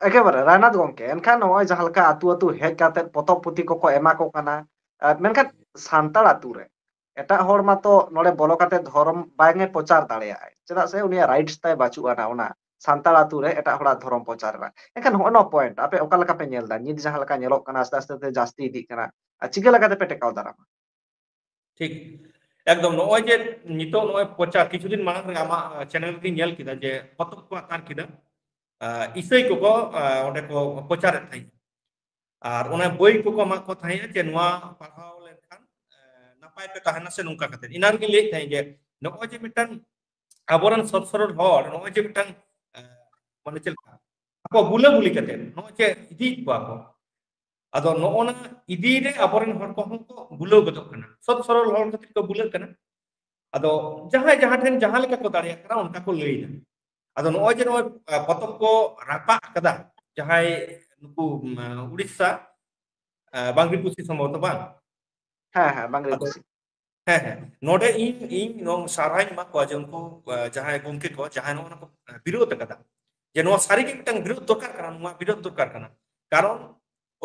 ᱮᱠᱮᱵᱟᱨᱮ ᱨᱟᱭᱱᱟᱛᱷ ᱜᱚᱢᱠᱮ, ᱮᱱᱠᱷᱟᱱ ᱱᱚᱜᱼᱚᱭ ᱡᱟᱦᱟᱸ ᱞᱮᱠᱟ ᱟᱹᱛᱩ ᱟᱹᱛᱩ ᱦᱮᱡ ᱠᱟᱛᱮ ᱯᱚᱛᱚᱵ ᱯᱩᱛᱷᱤ ᱠᱚᱠᱚ ᱮᱢᱟ ᱠᱚ ᱠᱟᱱᱟ, ᱢᱮᱱᱠᱷᱟᱱ ᱥᱟᱱᱛᱟᱲ ᱟᱹᱛᱩ ᱨᱮ ᱮᱴᱟᱜ ᱦᱚᱲ ᱢᱟᱛᱚ ᱱᱚᱰᱮ ᱵᱚᱞᱚ ᱠᱟᱛᱮ ᱫᱷᱚᱨᱚᱢ ᱵᱟᱝ ᱮ ᱯᱨᱚᱪᱟᱨ ᱫᱟᱲᱮᱭᱟᱜᱼᱟᱭ, ᱪᱮᱫᱟᱜ ᱥᱮ ᱩᱱᱤᱭᱟᱜ ᱨᱟᱭᱤᱴᱥ ᱛᱟᱭ ᱵᱟᱹᱪᱩᱜ ᱟᱱᱟ ᱚᱱᱟ ᱥᱟᱱᱛᱟᱲ ᱟᱹᱛᱩ ᱨᱮ ᱮᱴᱟᱜ ᱦᱚᱲᱟᱜ ᱫᱷᱚᱨᱚᱢ ᱯᱨᱚᱪᱟᱨ ᱨᱮᱱᱟᱜ᱾ ᱮᱱᱠᱷᱟᱱ ᱦᱚᱸᱜᱼᱚ ᱱᱚᱣᱟ ᱯᱚᱭᱮᱱᱴ ᱟᱯᱮ ᱚᱠᱟ ᱞᱮᱠᱟ ᱯᱮ ᱧᱮᱞ ᱮᱫᱟ? ᱱᱤᱛ ᱡᱟᱦᱟᱸ ᱞᱮᱠᱟ ᱧᱮᱞᱚᱜ ᱠᱟᱱᱟ, ᱟᱥᱛᱮ ᱟᱥᱛᱮ ᱛᱮ ᱡᱟᱹᱥᱛᱤ ᱤᱫᱤᱜ ᱠᱟᱱᱟ, ᱟᱨ ᱪᱤᱠᱟᱹ ᱞᱮᱠᱟᱛᱮ ᱯᱮ ᱴᱮᱠᱟᱣ ᱫᱟᱨᱟᱢᱟ? ᱴᱷᱤᱠ, ᱮᱠᱫᱚᱢ᱾ ᱱᱚᱜᱼᱚᱭ ᱡᱮ ᱱᱤᱛᱚᱜ ᱱᱚᱜᱼᱚᱭ ᱯᱨᱚᱪᱟᱨ, ᱠᱤᱪᱷᱩ ᱫᱤᱱ ᱢᱟᱲᱟᱝ ᱨᱮ ᱟᱢᱟᱜ ᱪᱮᱱᱮᱞ ᱨᱮᱜᱮᱧ ᱧᱮᱞ ᱠᱮᱫᱟ ᱡᱮ ᱯᱚᱛᱚᱵ ᱠᱚ ᱟᱠᱟᱨ ᱠᱮᱫᱟ, ᱤᱥᱟᱹᱭ ᱠᱚᱠᱚ ᱚᱸᱰᱮ ᱠᱚ ᱯᱨᱚᱪᱟᱨᱮᱫ ᱛᱟᱦᱮᱸᱫ᱾ ᱟᱨ ᱚᱱᱟ ᱵᱳᱭ ᱠᱚᱠᱚ ᱮᱢᱟᱜ ᱠᱚ ᱛᱟᱦᱮᱸᱫ ᱡᱮ ᱱᱚᱣᱟ ᱯᱟᱲᱦᱟᱣ ᱞᱮᱱᱠᱷᱟᱱ ᱱᱟᱯᱟᱭ ᱯᱮ ᱛᱟᱦᱮᱱᱟ ᱥᱮ ᱱᱚᱝᱠᱟ ᱠᱟᱛᱮ᱾ ᱤᱱᱟᱹ ᱨᱮᱜᱮ ᱞᱟᱹᱭᱮᱫ ᱛᱟᱦᱮᱸᱫ ᱡᱮ ᱱᱚᱜᱼᱚᱭ ᱡᱮ ᱢᱤᱫᱴᱟᱝ ᱟᱵᱚᱨᱮᱱ ᱥᱚᱛ ᱥᱚᱨᱚᱞ ᱦᱚᱲ ᱱᱚᱜᱼᱚᱭ ᱡᱮ ᱢᱤᱫᱴᱟᱝ ᱢᱟᱱᱮ ᱪᱮᱫ ᱞᱮᱠᱟ ᱟᱠᱚ ᱵᱩᱞᱟᱹ ᱵᱩᱞᱤ ᱠᱟᱛᱮ ᱱᱚᱜᱼᱚᱭ ᱡᱮ ᱤᱫᱤᱭᱮᱫ ᱠᱚᱣᱟ ᱠᱚ, ᱟᱫᱚ ᱱᱚᱜᱼᱚ ᱱᱟ ᱤᱫᱤ ᱨᱮ ᱟᱵᱚᱨᱮᱱ ᱦᱚᱲ ᱠᱚᱦᱚᱸ ᱠᱚ ᱵᱩᱞᱟᱹᱣ ᱜᱚᱫᱚᱜ ᱠᱟᱱᱟ, ᱥᱚᱛ ᱥᱚᱨᱚᱞ ᱦᱚᱲ ᱠᱷᱟᱹᱛᱤᱨ ᱠᱚ ᱵᱩᱞᱟᱹᱜ ᱠᱟᱱᱟ᱾ ᱟᱫᱚ ᱡᱟᱦᱟᱸᱭ ᱡᱟᱦᱟᱸ ᱴᱷᱮᱱ ᱡᱟᱦᱟᱸ ᱞᱮᱠᱟ ᱠᱚ ᱫᱟᱲᱮᱭᱟᱜ ᱠᱟᱱᱟ ᱚᱱᱠᱟ ᱠᱚ ᱞᱟᱹᱭ ᱮᱫᱟ᱾ ᱟᱫᱚ ᱱᱚᱜᱼᱚᱭ ᱡᱮ ᱱᱚᱜᱼᱚᱭ ᱯᱚᱛᱚᱵ ᱠᱚ ᱨᱟᱯᱟᱜ ᱠᱟᱫᱟ ᱡᱟᱦᱟᱸᱭ ᱱᱩᱠᱩ ᱩᱲᱤᱥᱥᱟ ᱵᱟᱝᱨᱤ ᱯᱩᱥᱤ ᱥᱚᱢᱵᱷᱚᱵᱚᱛᱚ ᱵᱟᱝ? ᱦᱮᱸ ᱦᱮᱸ, ᱵᱟᱝᱨᱤ ᱯᱩᱥᱤ᱾ ᱦᱮᱸ ᱦᱮᱸ, ᱱᱚᱰᱮ ᱤᱧ ᱤᱧ ᱱᱚᱣᱟ ᱥᱟᱨᱦᱟᱣᱤᱧ ᱮᱢᱟ ᱠᱚᱣᱟ ᱡᱮ ᱩᱱᱠᱩ ᱡᱟᱦᱟᱸᱭ ᱜᱚᱢᱠᱮ ᱠᱚ ᱡᱟᱦᱟᱸᱭ ᱱᱚᱣᱟ ᱠᱚ ᱵᱤᱨᱳᱫ ᱟᱠᱟᱫᱟ, ᱡᱮ ᱱᱚᱣᱟ ᱥᱟᱹᱨᱤᱜᱮ ᱢᱤᱫᱴᱟᱝ ᱵᱤᱨᱳᱫ ᱫᱚᱨᱠᱟᱨ ᱠᱟᱱᱟ, ᱱᱚᱣᱟ ᱵᱤᱨᱳᱫ ᱫᱚᱨᱠᱟᱨ ᱠᱟᱱᱟ᱾ ᱠᱟᱨᱚᱱ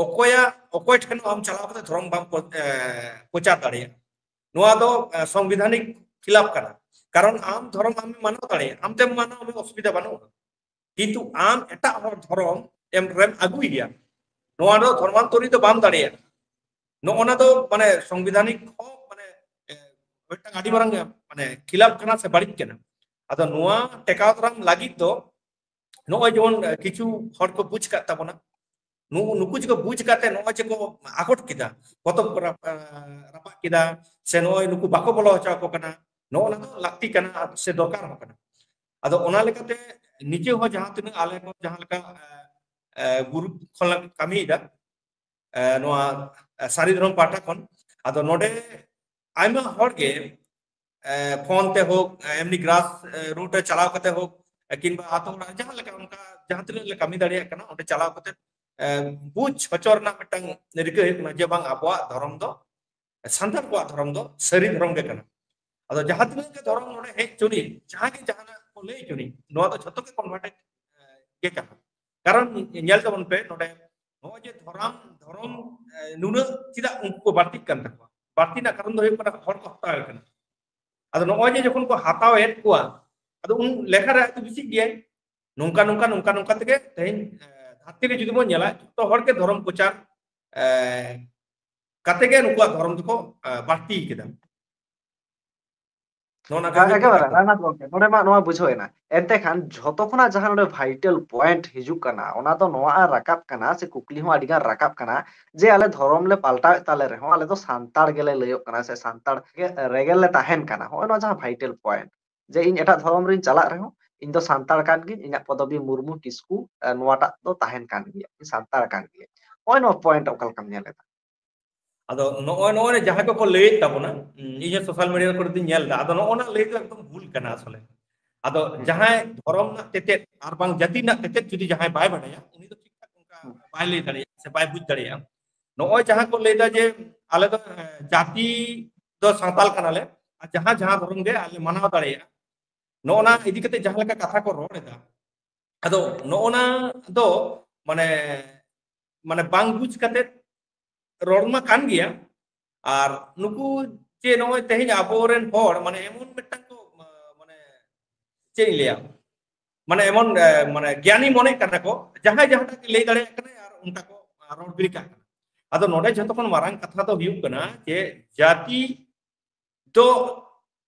ᱚᱠᱚᱭᱟᱜ ᱚᱠᱚᱭ ᱴᱷᱮᱱ ᱟᱢ ᱪᱟᱞᱟᱣ ᱠᱟᱛᱮ ᱫᱷᱚᱨᱚᱢ ᱵᱟᱢ ᱯᱨᱚᱪᱟᱨ ᱫᱟᱲᱮᱭᱟᱜᱼᱟ, ᱱᱚᱣᱟ ᱫᱚ ᱥᱚᱝᱵᱤᱫᱷᱟᱱᱤᱠ ᱠᱷᱤᱞᱟᱯ ᱠᱟᱱᱟ᱾ ᱠᱟᱨᱚᱱ ᱟᱢ ᱫᱷᱚᱨᱚᱢ ᱟᱢᱮᱢ ᱢᱟᱱᱟᱣ ᱫᱟᱲᱮᱭᱟᱜᱼᱟ, ᱟᱢ ᱛᱮᱢ ᱢᱟᱱᱟᱣ ᱚᱥᱩᱵᱤᱫᱷᱟ ᱵᱟᱹᱱᱩᱜᱼᱟ, ᱠᱤᱱᱛᱩ ᱟᱢ ᱮᱴᱟᱜ ᱦᱚᱲ ᱫᱷᱚᱨᱚᱢ ᱮᱢ ᱨᱮᱢ ᱟᱹᱜᱩᱭᱮᱭᱟ, ᱱᱚᱣᱟ ᱫᱚ ᱫᱷᱚᱨᱢᱟᱱᱛᱚᱨᱤ ᱫᱚ ᱵᱟᱢ ᱫᱟᱲᱮᱭᱟᱜᱼᱟ᱾ ᱱᱚᱜᱼᱚ ᱱᱟ ᱫᱚ ᱢᱟᱱᱮ ᱥᱚᱝᱵᱤᱫᱷᱟᱱᱤᱠ ᱦᱚᱸ ᱢᱟᱱᱮ ᱢᱤᱫᱴᱟᱝ ᱟᱹᱰᱤ ᱢᱟᱨᱟᱝ ᱢᱟᱱᱮ ᱠᱷᱤᱞᱟᱯ ᱠᱟᱱᱟ ᱥᱮ ᱵᱟᱹᱲᱤᱡ ᱠᱟᱱᱟ᱾ ᱟᱫᱚ ᱱᱚᱣᱟ ᱴᱮᱠᱟᱣ ᱫᱟᱨᱟᱢ ᱞᱟᱹᱜᱤᱫ ᱫᱚ ᱱᱚᱜᱼᱚᱭ ᱡᱮᱢᱚᱱ ᱠᱤᱪᱷᱩ ᱦᱚᱲ ᱠᱚ ᱵᱩᱡᱽ ᱠᱟᱜ ᱛᱟᱵᱚᱱᱟ, ᱱᱩ- ᱱᱩᱠᱩ ᱡᱮᱠᱚ ᱵᱩᱡᱽ ᱠᱟᱛᱮ ᱱᱚᱜᱼᱚᱭ ᱡᱮᱠᱚ ᱟᱠᱚᱴ ᱠᱮᱫᱟ, ᱯᱚᱛᱚᱵ ᱠᱚ ᱨᱟᱯ- ᱨᱟᱯᱟᱜ ᱠᱮᱫᱟ, ᱥᱮ ᱱᱚᱜᱼᱚᱭ ᱱᱩᱠᱩ ᱵᱟᱠᱚ ᱵᱚᱞᱚ ᱦᱚᱪᱚ ᱟᱠᱚ ᱠᱟᱱᱟ, ᱱᱚᱜᱼᱚ ᱱᱟ ᱫᱚ ᱞᱟᱹᱠᱛᱤ ᱠᱟᱱᱟ ᱥᱮ ᱫᱚᱨᱠᱟᱨ ᱦᱚᱸ ᱠᱟᱱᱟ᱾ ᱟᱫᱚ ᱚᱱᱟ ᱞᱮᱠᱟᱛᱮ ᱱᱤᱡᱮ ᱦᱚᱸ ᱡᱟᱦᱟᱸ ᱛᱤᱱᱟᱹᱜ ᱟᱞᱮ ᱠᱚ ᱡᱟᱦᱟᱸ ᱞᱮᱠᱟ ᱜᱩᱨᱩᱯ ᱠᱷᱚᱱ ᱞᱮ ᱠᱟᱹᱢᱤᱭᱮᱫᱟ, ᱱᱚᱣᱟ ᱥᱟᱹᱨᱤ ᱫᱷᱚᱨᱚᱢ ᱯᱟᱦᱴᱟ ᱠᱷᱚᱱ, ᱟᱫᱚ ᱱᱚᱰᱮ ᱟᱭᱢᱟ ᱦᱚᱲ ᱜᱮ ᱯᱷᱳᱱ ᱛᱮ ᱦᱳᱠ, ᱮᱢᱱᱤ ᱜᱨᱟᱥ ᱨᱩᱴ ᱨᱮ ᱪᱟᱞᱟᱣ ᱠᱟᱛᱮ ᱦᱳᱠ, ᱠᱤᱝᱵᱟ ᱟᱛᱳ ᱚᱲᱟᱜ ᱨᱮ ᱡᱟᱦᱟᱸ ᱞᱮᱠᱟ ᱚᱱᱠᱟ ᱡᱟᱦᱟᱸ ᱛᱤᱱᱟᱹᱜ ᱞᱮ ᱠᱟᱹᱢᱤ ᱫᱟᱲᱮᱭᱟᱜ ᱠᱟᱱᱟ, ᱚᱸᱰᱮ ᱪᱟᱞᱟᱣ ᱠᱟᱛᱮ ᱵᱩᱡᱽ ᱦᱚᱪᱚ ᱨᱮᱱᱟᱜ ᱢᱤᱫᱴᱟᱝ ᱨᱤᱠᱟᱹ ᱦᱩᱭᱩᱜ ᱠᱟᱱᱟ ᱡᱮ ᱵᱟᱝ, ᱟᱵᱚᱣᱟᱜ ᱫᱷᱚᱨᱚᱢ ᱫᱚ, ᱥᱟᱱᱛᱟᱲ ᱠᱚᱣᱟᱜ ᱫᱷᱚᱨᱚᱢ ᱫᱚ ᱥᱟᱹᱨᱤ ᱫᱷᱚᱨᱚᱢ ᱜᱮ ᱠᱟᱱᱟ᱾ ᱟᱫᱚ ᱡᱟᱦᱟᱸ ᱛᱤᱱᱟᱹᱜ ᱜᱮ ᱫᱷᱚᱨᱚᱢ ᱱᱚᱰᱮ ᱦᱮᱡ ᱦᱚᱪᱚᱱᱤᱡ, ᱡᱟᱦᱟᱸ ᱜᱮ ᱡᱟᱦᱟᱱᱟᱜ ᱠᱚ ᱞᱟᱹᱭ ᱦᱚᱪᱚᱱᱤᱡ, ᱱᱚᱣᱟ ᱫᱚ ᱡᱷᱚᱛᱚ ᱜᱮ ᱠᱚᱱᱵᱷᱟᱨᱴᱮᱰ ᱜᱮ ᱠᱟᱱᱟ᱾ ᱠᱟᱨᱚᱱ ᱧᱮᱞ ᱛᱟᱵᱚᱱ ᱯᱮ ᱱᱚᱰᱮ, ᱱᱚᱜᱼᱚᱭ ᱡᱮ ᱫᱷᱚᱨᱚᱢ, ᱫᱷᱚᱨᱚᱢ ᱱᱩᱱᱟᱹᱜ ᱪᱮᱫᱟᱜ ᱩᱱᱠᱩ ᱠᱚ ᱵᱟᱹᱲᱛᱤᱜ ᱠᱟᱱ ᱛᱟᱠᱚᱣᱟ? ᱵᱟᱹᱲᱛᱤ ᱨᱮᱱᱟᱜ ᱠᱟᱨᱚᱱ ᱫᱚ ᱦᱩᱭᱩᱜ ᱠᱟᱱᱟ ᱦᱚᱲ ᱠᱚ ᱦᱟᱛᱟᱣ ᱮᱫ ᱠᱟᱱᱟ᱾ ᱟᱫᱚ ᱱᱚᱜᱼᱚᱭ ᱡᱮ ᱡᱚᱠᱷᱚᱱ ᱠᱚ ᱦᱟᱛᱟᱣ ᱮᱫ ᱠᱚᱣᱟ, ᱟᱫᱚ ᱩᱱ ᱞᱮᱠᱷᱟ ᱨᱮ ᱟᱡ ᱫᱚ ᱵᱮᱥᱤᱜ ᱜᱮᱭᱟᱭ᱾ ᱱᱚᱝᱠᱟ ᱱᱚᱝᱠᱟ ᱱᱚᱝᱠᱟ ᱱᱚᱝᱠᱟ ᱛᱮᱜᱮ ᱛᱮᱦᱮᱧ ᱫᱷᱟᱹᱨᱛᱤ ᱨᱮ ᱡᱩᱫᱤ ᱵᱚᱱ ᱧᱮᱞᱟ, ᱡᱚᱛᱚ ᱦᱚᱲ ᱜᱮ ᱫᱷᱚᱨᱚᱢ ᱯᱨᱚᱪᱟᱨ ᱠᱟᱛᱮ ᱜᱮ ᱱᱩᱠᱩᱣᱟᱜ ᱫᱷᱚᱨᱚᱢ ᱫᱚᱠᱚ ᱵᱟᱹᱲᱛᱤ ᱠᱮᱫᱟ᱾ ᱱᱚᱜᱼᱚ ᱱᱚᱝᱠᱟ ᱦᱩᱭᱩᱜ ᱠᱟᱱᱟ᱾ ᱮᱠᱮᱵᱟᱨᱮ, ᱠᱟᱛᱷᱟ᱾ ᱨᱟᱱᱟᱛᱷ ᱜᱚᱢᱠᱮ, ᱱᱚᱰᱮ ᱢᱟ ᱱᱚᱣᱟ ᱵᱩᱡᱷᱟᱹᱣ ᱮᱱᱟ᱾ ᱮᱱᱛᱮ ᱠᱷᱟᱱ ᱡᱷᱚᱛᱚ ᱠᱷᱚᱱᱟᱜ ᱡᱟᱦᱟᱸ ᱱᱚᱰᱮ ᱵᱷᱟᱭᱴᱟᱞ ᱯᱚᱭᱮᱱᱴ ᱦᱤᱡᱩᱜ ᱠᱟᱱᱟ, ᱚᱱᱟ ᱫᱚ ᱱᱚᱣᱟ ᱨᱟᱠᱟᱵ ᱠᱟᱱᱟ, ᱥᱮ ᱠᱩᱠᱞᱤ ᱦᱚᱸ ᱟᱹᱰᱤ ᱜᱟᱱ ᱨᱟᱠᱟᱵ ᱠᱟᱱᱟ, ᱡᱮ ᱟᱞᱮ ᱫᱷᱚᱨᱚᱢ ᱞᱮ ᱯᱟᱞᱴᱟᱣᱮᱫ ᱛᱟᱞᱮ ᱨᱮᱦᱚᱸ, ᱟᱞᱮ ᱫᱚ ᱥᱟᱱᱛᱟᱲ ᱜᱮᱞᱮ ᱞᱟᱹᱭᱚᱜ ᱠᱟᱱᱟ, ᱥᱮ ᱥᱟᱱᱛᱟᱲ ᱜᱮ, ᱨᱮᱜᱮ ᱞᱮ ᱛᱟᱦᱮᱱ ᱠᱟᱱᱟ᱾ ᱦᱚᱸᱜᱼᱚᱭ ᱱᱚᱣᱟ ᱡᱟᱦᱟᱸ ᱵᱷᱟᱭᱴᱟᱞ ᱯᱚᱭᱮᱱᱴ, ᱡᱮ ᱤᱧ ᱮᱴᱟᱜ ᱫᱷᱚᱨᱚᱢ ᱨᱤᱧ ᱪᱟᱞᱟᱜ ᱨᱮᱦᱚᱸ, ᱤᱧ ᱫᱚ ᱥᱟᱱᱛᱟᱲ ᱠᱟᱱ ᱜᱤᱭᱟᱹᱧ, ᱤᱧᱟᱹᱜ ᱯᱚᱫᱚᱵᱤ ᱢᱩᱨᱢᱩ ᱠᱤᱥᱠᱩ, ᱮ, ᱱᱚᱣᱟᱴᱟᱜ ᱫᱚ ᱛᱟᱦᱮᱱ ᱠᱟᱱ ᱜᱮᱭᱟ, ᱤᱧ ᱥᱟᱱᱛᱟᱲ ᱠᱟᱱ ᱜᱤᱭᱟᱹᱧ᱾ ᱱᱚᱜᱼᱚᱭ ᱱᱚᱣᱟ ᱯᱚᱭᱮᱱᱴ ᱚᱠᱟ ᱞᱮᱠᱟᱢ ᱧᱮᱞ ᱮᱫᱟ? ᱟᱫᱚ ᱱᱚᱜᱼᱚᱭ, ᱱᱚᱜᱼᱚᱭ ᱡᱟᱦᱟᱸ ᱠᱚᱠᱚ ᱞᱟᱹᱭᱮᱫ ᱛᱟᱵᱚᱱᱟ, ᱩᱸ, ᱤᱧ ᱦᱚᱸ ᱥᱳᱥᱟᱞ ᱢᱤᱰᱤᱭᱟ ᱠᱚᱨᱮ ᱫᱚᱧ ᱧᱮᱞ ᱮᱫᱟ, ᱟᱫᱚ ᱱᱚᱜᱼᱚ ᱱᱟ ᱞᱟᱹᱭ ᱫᱚ ᱮᱠᱫᱚᱢ ᱵᱷᱩᱞ ᱠᱟᱱᱟ ᱟᱥᱚᱞᱮ᱾ ᱟᱫᱚ ᱦᱩᱸ᱾ ᱡᱟᱦᱟᱸᱭ ᱫᱷᱚᱨᱚᱢ ᱨᱮᱱᱟᱜ ᱛᱮᱛᱮᱫ ᱟᱨ ᱵᱟᱝ ᱡᱟᱹᱛᱤ ᱨᱮᱱᱟᱜ ᱛᱮᱛᱮᱫ ᱡᱩᱫᱤ ᱡᱟᱦᱟᱸᱭ ᱵᱟᱭ ᱵᱟᱰᱟᱭᱟ, ᱩᱱᱤ ᱫᱚ ᱴᱷᱤᱠ ᱴᱷᱟᱠ ᱚᱱᱠᱟ ᱦᱩᱸ᱾ ᱵᱟᱭ ᱞᱟᱹᱭ ᱫᱟᱲᱮᱭᱟᱜᱼᱟ ᱥᱮ ᱵᱟᱭ ᱵᱩᱡᱽ ᱫᱟᱲᱮᱭᱟᱜᱼᱟ᱾ ᱱᱚᱜᱼᱚᱭ ᱡᱟᱦᱟᱸ ᱠᱚ ᱞᱟᱹᱭᱫᱟ ᱡᱮ ᱟᱞᱮ ᱫᱚ, ᱮ, ᱡᱟᱹᱛᱤ ᱫᱚ ᱥᱟᱱᱛᱟᱲ ᱠᱟᱱᱟᱞᱮ, ᱟᱨ ᱡᱟᱦᱟᱸ ᱡᱟᱦᱟᱸ ᱫᱷᱚᱨᱚᱢ ᱜᱮ ᱟᱞᱮ ᱢᱟᱱᱟᱣ ᱫᱟᱲᱮᱭᱟᱜᱼᱟ, ᱱᱚᱜᱼᱚ ᱱᱟ ᱤᱫᱤ ᱠᱟᱛᱮ ᱡᱟᱦᱟᱸ ᱞᱮᱠᱟ ᱠᱟᱛᱷᱟ ᱠᱚ ᱨᱚᱲ ᱮᱫᱟ, ᱟᱫᱚ ᱱᱚᱜᱼᱚ ᱱᱟ ᱫᱚ ᱢᱟᱱᱮ, ᱢᱟᱱᱮ ᱵᱟᱝ ᱵᱩᱡᱽ ᱠᱟᱛᱮ ᱨᱚᱲ ᱢᱟ ᱠᱟᱱ ᱜᱮᱭᱟ᱾ ᱟᱨ ᱱᱩᱠᱩ ᱡᱮ ᱱᱚᱜᱼᱚᱭ ᱛᱮᱦᱮᱧ ᱟᱵᱚᱨᱮᱱ ᱦᱚᱲ ᱢᱟᱱᱮ ᱮᱢᱚᱱ ᱢᱤᱫᱴᱟᱝ ᱠᱚ, ᱢᱟ-, ᱢᱟᱱᱮ ᱪᱮᱫ ᱤᱧ ᱞᱟᱹᱭᱟ, ᱢᱟᱱᱮ ᱮᱢᱚᱱ, ᱮ, ᱢᱟᱱᱮ ᱜᱮᱭᱟᱱᱤ ᱢᱚᱱᱮᱜ ᱠᱟᱱᱟ ᱠᱚ, ᱡᱟᱦᱟᱸᱭ ᱡᱟᱦᱟᱸᱴᱟᱜ ᱜᱮ ᱞᱟᱹᱭ ᱫᱟᱲᱮᱭᱟᱜ ᱠᱟᱱᱟᱭ ᱟᱨ ᱚᱱᱠᱟ ᱠᱚ ᱨᱚᱲ ᱜᱤᱰᱤ ᱠᱟᱜ ᱠᱟᱱᱟ᱾ ᱟᱫᱚ ᱱᱚᱰᱮ ᱡᱷᱚᱛᱚ ᱠᱷᱚᱱ ᱢᱟᱨᱟᱝ ᱠᱟᱛᱷᱟ ᱫᱚ ᱦᱩᱭᱩᱜ ᱠᱟᱱᱟ ᱡᱮ ᱡᱟᱹᱛᱤ ᱫᱚ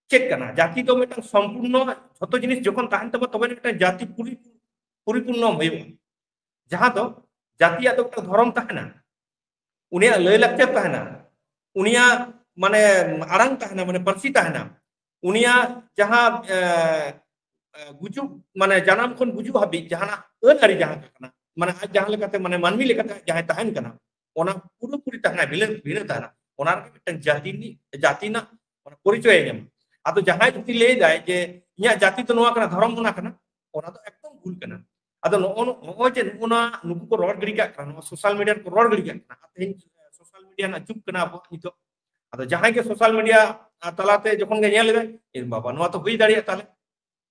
ᱪᱮᱫ ᱠᱟᱱᱟ? ᱡᱟᱹᱛᱤ ᱫᱚ ᱢᱤᱫᱴᱟᱝ ᱥᱚᱢᱯᱩᱨᱱᱚ ᱡᱷᱚᱛᱚ ᱡᱤᱱᱤᱥ ᱡᱚᱠᱷᱚᱱ ᱛᱟᱦᱮᱱ ᱛᱟᱵᱚ, ᱛᱚᱵᱮ ᱢᱤᱫᱴᱟᱝ ᱡᱟᱹᱛᱤ ᱯᱩᱨᱤ-, ᱯᱚᱨᱤᱯᱩᱨᱱᱚ ᱦᱩᱭᱩᱜᱼᱟ᱾ ᱡᱟᱦᱟᱸ ᱫᱚ ᱡᱟᱹᱛᱤᱭᱟᱜ ᱫᱚ ᱢᱤᱫᱴᱟᱝ ᱫᱷᱚᱨᱚᱢ ᱛᱟᱦᱮᱱᱟ, ᱩᱱᱤᱭᱟᱜ ᱞᱟᱹᱭ ᱞᱟᱠᱪᱟᱨ ᱛᱟᱦᱮᱱᱟ, ᱩᱱᱤᱭᱟᱜ ᱢᱟᱱᱮ ᱟᱲᱟᱝ ᱛᱟᱦᱮᱱᱟ, ᱢᱟᱱᱮ ᱯᱟᱹᱨᱥᱤ ᱛᱟᱦᱮᱱᱟ, ᱩᱱᱤᱭᱟᱜ ᱡᱟᱦᱟᱸ, ᱮ, ᱜᱩᱡᱩᱜ, ᱢᱟᱱᱮ ᱡᱟᱱᱟᱢ ᱠᱷᱚᱱ ᱜᱩᱡᱩᱜ ᱦᱟᱹᱵᱤᱡ ᱡᱟᱦᱟᱱᱟᱜ ᱟᱹᱱ ᱟᱹᱨᱤ ᱡᱟᱦᱟᱸ ᱠᱟᱱᱟ, ᱢᱟᱱᱮ ᱟᱡ ᱡᱟᱦᱟᱸ ᱞᱮᱠᱟᱛᱮ ᱢᱟᱱᱮ ᱢᱟᱹᱱᱢᱤ ᱞᱮᱠᱟᱛᱮ ᱡᱟᱦᱟᱸᱭ ᱛᱟᱦᱮᱱ ᱠᱟᱱᱟ, ᱚᱱᱟ ᱯᱩᱨᱟᱹᱯᱩᱨᱤ ᱛᱟᱦᱮᱱᱟ, ᱵᱷᱤᱱᱟᱹ ᱵᱷᱤᱱᱟᱹ ᱛᱟᱦᱮᱱᱟ᱾ ᱚᱱᱟ ᱨᱮᱜᱮ ᱢᱤᱫᱴᱟᱝ ᱡᱟᱹᱛᱤ ᱨᱤᱱᱤᱡ, ᱡᱟᱹᱛᱤ ᱨᱮᱱᱟᱜ ᱚᱱᱟ ᱯᱚᱨᱤᱪᱚᱭ ᱧᱟᱢᱟ᱾ ᱟᱫᱚ ᱡᱟᱦᱟᱸᱭ ᱡᱩᱫᱤ ᱞᱟᱹᱭ ᱫᱟᱭ ᱡᱮ ᱤᱧᱟᱹᱜ ᱡᱟᱹᱛᱤ ᱫᱚ ᱱᱚᱣᱟ ᱠᱟᱱᱟ, ᱫᱷᱚᱨᱚᱢ ᱚᱱᱟ ᱠᱟᱱᱟ, ᱚᱱᱟ ᱫᱚ ᱮᱠᱫᱚᱢ ᱵᱷᱩᱞ ᱠᱟᱱᱟ᱾ ᱟᱫᱚ ᱱᱚᱜᱼᱚ ᱱᱚ-, ᱱᱚᱜᱼᱚᱭ ᱡᱮ ᱱᱚᱜᱼᱚ ᱱᱟ ᱱᱩᱠᱩ ᱠᱚ ᱨᱚᱲ ᱜᱤᱰᱤ ᱠᱟᱜ ᱠᱟᱱᱟ, ᱱᱚᱣᱟ ᱥᱳᱥᱟᱞ ᱢᱤᱰᱤᱭᱟ ᱨᱮᱠᱚ ᱨᱚᱲ ᱜᱤᱰᱤ ᱠᱟᱜ ᱠᱟᱱᱟ, ᱟᱨ ᱛᱮᱦᱮᱧ ᱥᱳᱥᱟᱞ ᱢᱤᱰᱤᱭᱟ ᱨᱮᱱᱟᱜ ᱡᱩᱜᱽ ᱠᱟᱱᱟ ᱟᱵᱚᱣᱟᱜ ᱱᱤᱛᱚᱜ᱾ ᱟᱫᱚ ᱡᱟᱦᱟᱸᱭ ᱜᱮ ᱥᱳᱥᱟᱞ ᱢᱤᱰᱤᱭᱟ ᱛᱟᱞᱟᱛᱮ ᱡᱚᱠᱷᱚᱱ ᱜᱮ ᱧᱮᱞ ᱮᱫᱟᱭ, "ᱮ ᱵᱟᱵᱟ, ᱱᱚᱣᱟ ᱛᱚ ᱦᱩᱭ ᱫᱟᱲᱮᱭᱟᱜᱼᱟ ᱛᱟᱦᱞᱮ",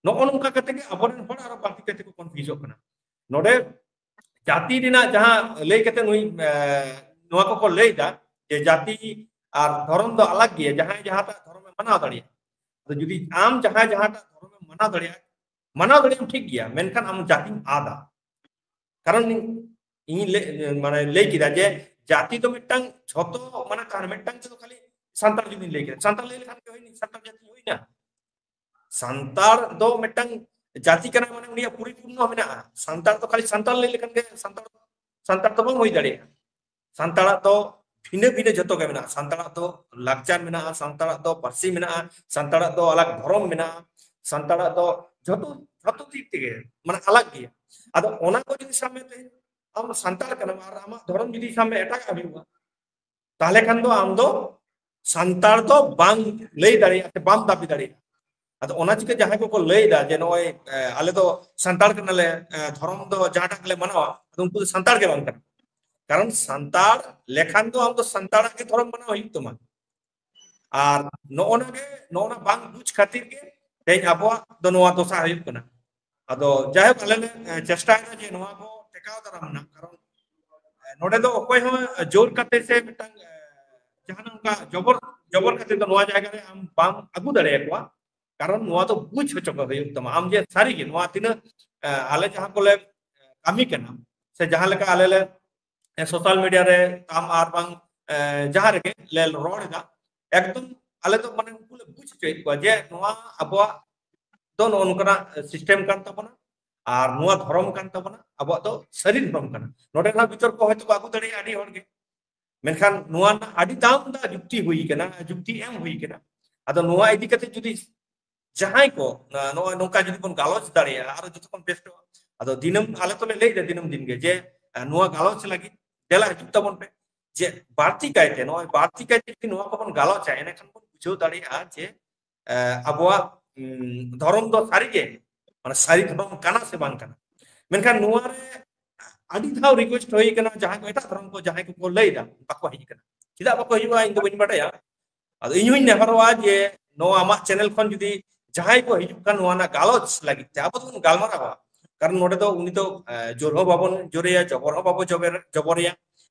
ᱱᱚᱜᱼᱚ ᱱᱚᱝᱠᱟ ᱠᱟᱛᱮ ᱜᱮ ᱟᱵᱚᱨᱮᱱ ᱦᱚᱲ ᱟᱨᱚ ᱵᱟᱹᱲᱛᱤ ᱠᱟᱛᱮ ᱠᱚ ᱠᱚᱱᱯᱷᱤᱭᱩᱡᱚᱜ ᱠᱟᱱᱟ᱾ ᱱᱚᱰᱮ ᱡᱟᱹᱛᱤ ᱨᱮᱱᱟᱜ ᱡᱟᱦᱟᱸ ᱞᱟᱹᱭ ᱠᱟᱛᱮ ᱱᱩᱭ, ᱮ, ᱱᱚᱣᱟ ᱠᱚᱠᱚ ᱞᱟᱹᱭ ᱮᱫᱟ ᱡᱮ ᱡᱟᱹᱛᱤ ᱟᱨ ᱫᱷᱚᱨᱚᱢ ᱫᱚ ᱟᱞᱟᱜᱽ ᱜᱮᱭᱟ, ᱡᱟᱦᱟᱸᱭ ᱡᱟᱦᱟᱸᱴᱟᱜ ᱫᱷᱚᱨᱚᱢᱮ ᱢᱟᱱᱟᱣ ᱫᱟᱲᱮᱭᱟᱜᱼᱟ᱾ ᱟᱫᱚ ᱡᱩᱫᱤ ᱟᱢ ᱡᱟᱦᱟᱸᱭ ᱡᱟᱦᱟᱸᱴᱟᱜ ᱫᱷᱚᱨᱚᱢᱮᱢ ᱢᱟᱱᱟᱣ ᱫᱟᱲᱮᱭᱟᱜᱼᱟ, ᱢᱟᱱᱟᱣ ᱫᱟᱲᱮᱭᱟᱜᱼᱟᱢ ᱴᱷᱤᱠ ᱜᱮᱭᱟ, ᱢᱮᱱᱠᱷᱟᱱ ᱟᱢ ᱡᱟᱹᱛᱤᱢ ᱟᱫᱟ᱾ ᱠᱟᱨᱚᱱ ᱤᱧ, ᱤᱧᱤᱧ ᱞᱟᱹᱭ, ᱢᱟᱱᱮ ᱞᱟᱹᱭ ᱠᱮᱫᱟ ᱡᱮ ᱡᱟᱹᱛᱤ ᱫᱚ ᱢᱤᱫᱴᱟᱝ ᱡᱷᱚᱛᱚ, ᱢᱟᱱᱮ ᱛᱟᱦᱮᱸ ᱢᱤᱫᱴᱟᱝ ᱛᱮᱫᱚ ᱠᱷᱟᱹᱞᱤ ᱥᱟᱱᱛᱟᱲ ᱡᱩᱫᱤᱧ ᱞᱟᱹᱭ ᱠᱮᱫᱟ, ᱥᱟᱱᱛᱟᱲ ᱞᱟᱹᱭ ᱞᱮᱠᱷᱟᱱ ᱜᱮ ᱦᱩᱭᱱᱟ, ᱥᱟᱱᱛᱟᱲ ᱡᱟᱹᱛᱤ ᱦᱩᱭᱱᱟ᱾ ᱥᱟᱱᱛᱟᱲ ᱫᱚ ᱢᱤᱫᱴᱟᱝ ᱡᱟᱹᱛᱤ ᱠᱟᱱᱟ, ᱢᱟᱱᱮ ᱩᱱᱤᱭᱟᱜ ᱯᱚᱨᱤᱯᱩᱨᱱᱚ ᱢᱮᱱᱟᱜᱼᱟ᱾ ᱥᱟᱱᱛᱟᱲ ᱫᱚ ᱠᱷᱟᱹᱞᱤ ᱥᱟᱱᱛᱟᱲ ᱞᱟᱹᱭ ᱞᱮᱠᱷᱟᱱ ᱜᱮ ᱥᱟᱱᱛᱟᱲ, ᱥᱟᱱᱛᱟᱲ ᱫᱚ ᱵᱟᱝ ᱦᱩᱭ ᱫᱟᱲᱮᱭᱟᱜᱼᱟ᱾ ᱥᱟᱱᱛᱟᱲᱟᱜ ᱫᱚ ᱵᱷᱤᱱᱟᱹ ᱵᱷᱤᱱᱟᱹ ᱡᱷᱚᱛᱚ ᱜᱮ ᱢᱮᱱᱟᱜᱼᱟ᱾ ᱥᱟᱱᱛᱟᱲᱟᱜ ᱫᱚ ᱞᱟᱠᱪᱟᱨ ᱢᱮᱱᱟᱜᱼᱟ, ᱥᱟᱱᱛᱟᱲᱟᱜ ᱫᱚ ᱯᱟᱹᱨᱥᱤ ᱢᱮᱱᱟᱜᱼᱟ, ᱥᱟᱱᱛᱟᱲᱟᱜ ᱫᱚ ᱟᱞᱟᱜᱽ ᱫᱷᱚᱨᱚᱢ ᱢᱮᱱᱟᱜᱼᱟ, ᱥᱟᱱᱛᱟᱲᱟᱜ ᱫᱚ ᱡᱷᱚᱛᱚ, ᱡᱷᱚᱛᱚ ᱫᱤᱠ ᱛᱮᱜᱮ ᱢᱟᱱᱮ ᱟᱞᱟᱜᱽ ᱜᱮᱭᱟ᱾ ᱟᱫᱚ ᱚᱱᱟ ᱠᱚ ᱡᱩᱫᱤ ᱥᱟᱵ ᱢᱮ ᱛᱮᱦᱮᱧ ᱟᱢ ᱥᱟᱱᱛᱟᱲ ᱠᱟᱱᱟᱢ ᱟᱨ ᱟᱢᱟᱜ ᱫᱷᱚᱨᱚᱢ ᱡᱩᱫᱤ ᱥᱟᱵ ᱢᱮ ᱮᱴᱟᱜᱟᱜ ᱦᱩᱭᱩᱜᱼᱟ, ᱛᱟᱦᱞᱮ ᱠᱷᱟᱱ ᱫᱚ ᱟᱢ ᱫᱚ ᱥᱟᱱᱛᱟᱲ ᱫᱚ ᱵᱟᱝ ᱞᱟᱹᱭ ᱫᱟᱲᱮᱭᱟᱜᱼᱟ ᱥᱮ ᱵᱟᱢ ᱫᱟᱵᱤ ᱫᱟᱲᱮᱭᱟᱜᱼᱟ᱾ ᱟᱫᱚ ᱚᱱᱟ ᱪᱤᱠᱟᱹ ᱡᱟᱦᱟᱸᱭ ᱠᱚᱠᱚ ᱞᱟᱹᱭᱫᱟ ᱡᱮ ᱱᱚᱜᱼᱚᱭ, ᱮ, ᱟᱞᱮ ᱫᱚ ᱥᱟᱱᱛᱟᱲ ᱠᱟᱱᱟᱞᱮ, ᱮ, ᱫᱷᱚᱨᱚᱢ ᱫᱚ ᱡᱟᱦᱟᱸᱴᱟᱜ ᱜᱮᱞᱮ ᱢᱟᱱᱟᱣᱟ, ᱟᱫᱚ ᱩᱱᱠᱩ ᱫᱚ ᱥᱟᱱᱛᱟᱲ ᱜᱮ ᱵᱟᱝ ᱠᱟᱱᱟ᱾ ᱠᱟᱨᱚᱱ ᱥᱟᱱᱛᱟᱲ ᱞᱮᱠᱷᱟᱱ ᱫᱚ ᱟᱢ ᱫᱚ ᱥᱟᱱᱛᱟᱲᱟᱜ ᱜᱮ ᱫᱷᱚᱨᱚᱢ ᱢᱟᱱᱟᱣ ᱦᱩᱭᱩᱜ ᱛᱟᱢᱟ᱾ ᱟᱨ ᱱᱚᱜᱼᱚ ᱱᱟ ᱜᱮ, ᱱᱚᱜᱼᱚ ᱱᱟ ᱵᱟᱝ ᱵᱩᱡᱽ ᱠᱷᱟᱹᱛᱤᱨ ᱜᱮ ᱛᱮᱦᱮᱧ ᱟᱵᱚᱣᱟᱜ ᱫᱚ ᱱᱚᱣᱟ ᱫᱚᱥᱟ ᱦᱩᱭᱩᱜ ᱠᱟᱱᱟ᱾ ᱟᱫᱚ ᱡᱟᱭᱦᱳᱠ, ᱟᱞᱮ ᱞᱮ, ᱮ, ᱪᱮᱥᱴᱟᱭᱮᱫᱟ ᱡᱮ ᱱᱚᱣᱟ ᱠᱚ ᱴᱮᱠᱟᱣ ᱫᱟᱨᱟᱢ ᱨᱮᱱᱟᱜ, ᱠᱟᱨᱚᱱ, ᱮ, ᱱᱚᱰᱮ ᱫᱚ ᱚᱠᱚᱭ ᱦᱚᱸ ᱡᱳᱨ ᱠᱟᱛᱮ ᱥᱮ ᱢᱤᱫᱴᱟᱝ, ᱮ, ᱡᱟᱦᱟᱱᱟᱜ ᱚᱱᱠᱟ ᱡᱚᱵᱚᱨ, ᱡᱚᱵᱚᱨ ᱠᱟᱛᱮ ᱫᱚ ᱱᱚᱣᱟ ᱡᱟᱭᱜᱟ ᱨᱮ ᱟᱢ ᱵᱟᱢ ᱟᱹᱜᱩ ᱫᱟᱲᱮᱭᱟᱠᱚᱣᱟ᱾ ᱠᱟᱨᱚᱱ ᱱᱚᱣᱟ ᱫᱚ ᱵᱩᱡᱽ ᱦᱚᱪᱚ ᱠᱚ ᱦᱩᱭᱩᱜ ᱛᱟᱢᱟ ᱟᱢ ᱡᱮ ᱥᱟᱹᱨᱤᱜᱮ ᱱᱚᱣᱟ ᱛᱤᱱᱟᱹᱜ, ᱮ, ᱟᱞᱮ ᱡᱟᱦᱟᱸ ᱠᱚᱞᱮ ᱠᱟᱹᱢᱤ ᱠᱟᱱᱟ ᱥᱮ ᱡᱟᱦᱟᱸ ᱞᱮᱠᱟ ᱟᱞᱮ ᱞᱮ, ᱮ, ᱥᱳᱥᱟᱞ ᱢᱤᱰᱤᱭᱟ ᱨᱮ ᱛᱟᱢ ᱟᱨ ᱵᱟᱝ, ᱮ, ᱡᱟᱦᱟᱸ ᱨᱮᱜᱮ ᱞᱮ ᱨᱚᱲ ᱮᱫᱟ, ᱮᱠᱫᱚᱢ ᱟᱞᱮ ᱫᱚ ᱢᱟᱱᱮ ᱩᱱᱠᱩ ᱞᱮ ᱵᱩᱡᱽ ᱦᱚᱪᱚᱭᱮᱫ ᱠᱚᱣᱟ ᱡᱮ ᱱᱚᱣᱟ ᱟᱵᱚᱣᱟᱜ ᱫᱚ ᱱᱚᱜᱼᱚ ᱱᱚᱝᱠᱟᱱᱟᱜ ᱥᱤᱥᱴᱮᱢ ᱠᱟᱱ ᱛᱟᱵᱚᱱᱟ ᱟᱨ ᱱᱚᱣᱟ ᱫᱷᱚᱨᱚᱢ ᱠᱟᱱ ᱛᱟᱵᱚᱱᱟ, ᱟᱵᱚᱣᱟᱜ ᱫᱚ ᱥᱟᱹᱨᱤ ᱫᱷᱚᱨᱚᱢ ᱠᱟᱱᱟ᱾ ᱱᱚᱰᱮ ᱨᱮᱱᱟᱜ ᱵᱤᱛᱚᱨᱠᱚ ᱦᱚᱭᱛᱳ ᱠᱚ ᱟᱹᱜᱩ ᱫᱟᱲᱮᱭᱟᱜᱼᱟ ᱟᱹᱰᱤ ᱦᱚᱲ ᱜᱮ, ᱢᱮᱱᱠᱷᱟᱱ ᱱᱚᱣᱟ ᱨᱮᱱᱟᱜ ᱟᱹᱰᱤ ᱫᱟᱢ ᱫᱟ ᱡᱩᱠᱛᱤ ᱦᱩᱭ ᱠᱟᱱᱟ, ᱡᱩᱠᱛᱤ ᱮᱢ ᱦᱩᱭ ᱠᱟᱱᱟ᱾ ᱟᱫᱚ ᱱᱚᱣᱟ ᱤᱫᱤ ᱠᱟᱛᱮ ᱡᱩᱫᱤ ᱡᱟᱦᱟᱸᱭ ᱠᱚ ᱱᱚᱜᱼᱚᱭ ᱱᱚᱝᱠᱟ ᱡᱩᱫᱤ ᱵᱚᱱ ᱜᱟᱞᱚᱪ ᱫᱟᱲᱮᱭᱟᱜᱼᱟ, ᱟᱨᱚ ᱡᱚᱛᱚ ᱠᱷᱚᱱ ᱵᱮᱥᱴᱚᱜᱼᱟ᱾ ᱟᱫᱚ ᱫᱤᱱᱟᱹᱢ ᱟᱞᱮ ᱛᱚᱞᱮ ᱞᱟᱹᱭᱫᱟ ᱫᱤᱱᱟᱹᱢ ᱫᱤᱱ ᱜᱮ ᱡᱮ ᱱᱚᱣᱟ ᱜᱟᱞᱚᱪ ᱞᱟᱹᱜᱤᱫ ᱫᱮᱞᱟ ᱦᱤᱡᱩᱜ ᱛᱟᱵᱚᱱ ᱯᱮ᱾ ᱡᱮ ᱵᱟᱹᱲᱛᱤ ᱠᱟᱭᱛᱮ ᱱᱚᱜᱼᱚᱭ ᱵᱟᱹᱲᱛᱤ ᱠᱟᱭᱛᱮ ᱡᱩᱫᱤ ᱱᱚᱣᱟ ᱠᱚᱵᱚᱱ ᱜᱟᱞᱚᱪᱟ, ᱮᱸᱰᱮᱠᱷᱟᱱ ᱵᱚᱱ ᱵᱩᱡᱷᱟᱹᱣ ᱫᱟᱲᱮᱭᱟᱜᱼᱟ ᱡᱮ ᱟᱵᱚᱣᱟᱜ ᱫᱷᱚᱨᱚᱢ ᱫᱚ ᱥᱟᱹᱨᱤᱜᱮ ᱢᱟᱱᱮ ᱥᱟᱹᱨᱤ ᱫᱷᱚᱨᱚᱢ ᱠᱟᱱᱟ ᱥᱮ ᱵᱟᱝ ᱠᱟᱱᱟ᱾ ᱢᱮᱱᱠᱷᱟᱱ ᱱᱚᱣᱟ ᱨᱮ ᱟᱹᱰᱤ ᱫᱷᱟᱣ ᱨᱤᱠᱩᱭᱮᱥᱴ ᱦᱩᱭ ᱠᱟᱱᱟ, ᱡᱟᱦᱟᱸᱭ ᱠᱚ ᱮᱴᱟᱜ ᱫᱷᱚᱨᱚᱢ ᱠᱚ ᱡᱟᱦᱟᱸᱭ ᱠᱚᱠᱚ ᱞᱟᱹᱭ ᱫᱟ ᱵᱟᱠᱚ ᱦᱮᱡ ᱠᱟᱱᱟ᱾ ᱪᱮᱫᱟᱜ ᱵᱟᱠᱚ ᱦᱤᱡᱩᱜᱼᱟ ᱤᱧ ᱫᱚ ᱵᱟᱹᱧ ᱵᱟᱰᱟᱭᱟ᱾ ᱟᱫᱚ ᱤᱧ ᱦᱚᱸᱧ ᱱᱮᱦᱚᱨᱚᱜᱼᱟ ᱡᱮ ᱱᱚᱣᱟ ᱟᱢᱟᱜ ᱪᱮᱱᱮᱞ ᱠᱷᱚᱱ ᱡᱩᱫᱤ ᱡᱟᱦᱟᱸᱭ ᱠᱚ ᱦᱤᱡᱩᱜ ᱠᱟᱱ ᱱᱚᱣᱟ ᱨᱮᱱᱟᱜ ᱜᱟᱞᱚᱪ ᱞᱟᱹᱜᱤᱫ ᱛᱮ ᱟᱵᱚ ᱫᱚᱵᱚᱱ ᱜᱟᱞᱢᱟᱨᱟᱣᱟ, ᱠᱟᱨᱚᱱ ᱱᱚᱰᱮ ᱫᱚ ᱩᱱᱤ ᱫᱚ ᱡᱳᱨ ᱦᱚᱸ ᱵᱟᱵᱚᱱ ᱡᱳᱨᱮᱭᱟ, ᱡᱚᱵᱚᱨ ᱦᱚᱸ ᱵᱟᱵᱚ ᱡᱚᱵᱮᱨ- ᱡᱚᱵᱚᱨᱮᱭᱟ᱾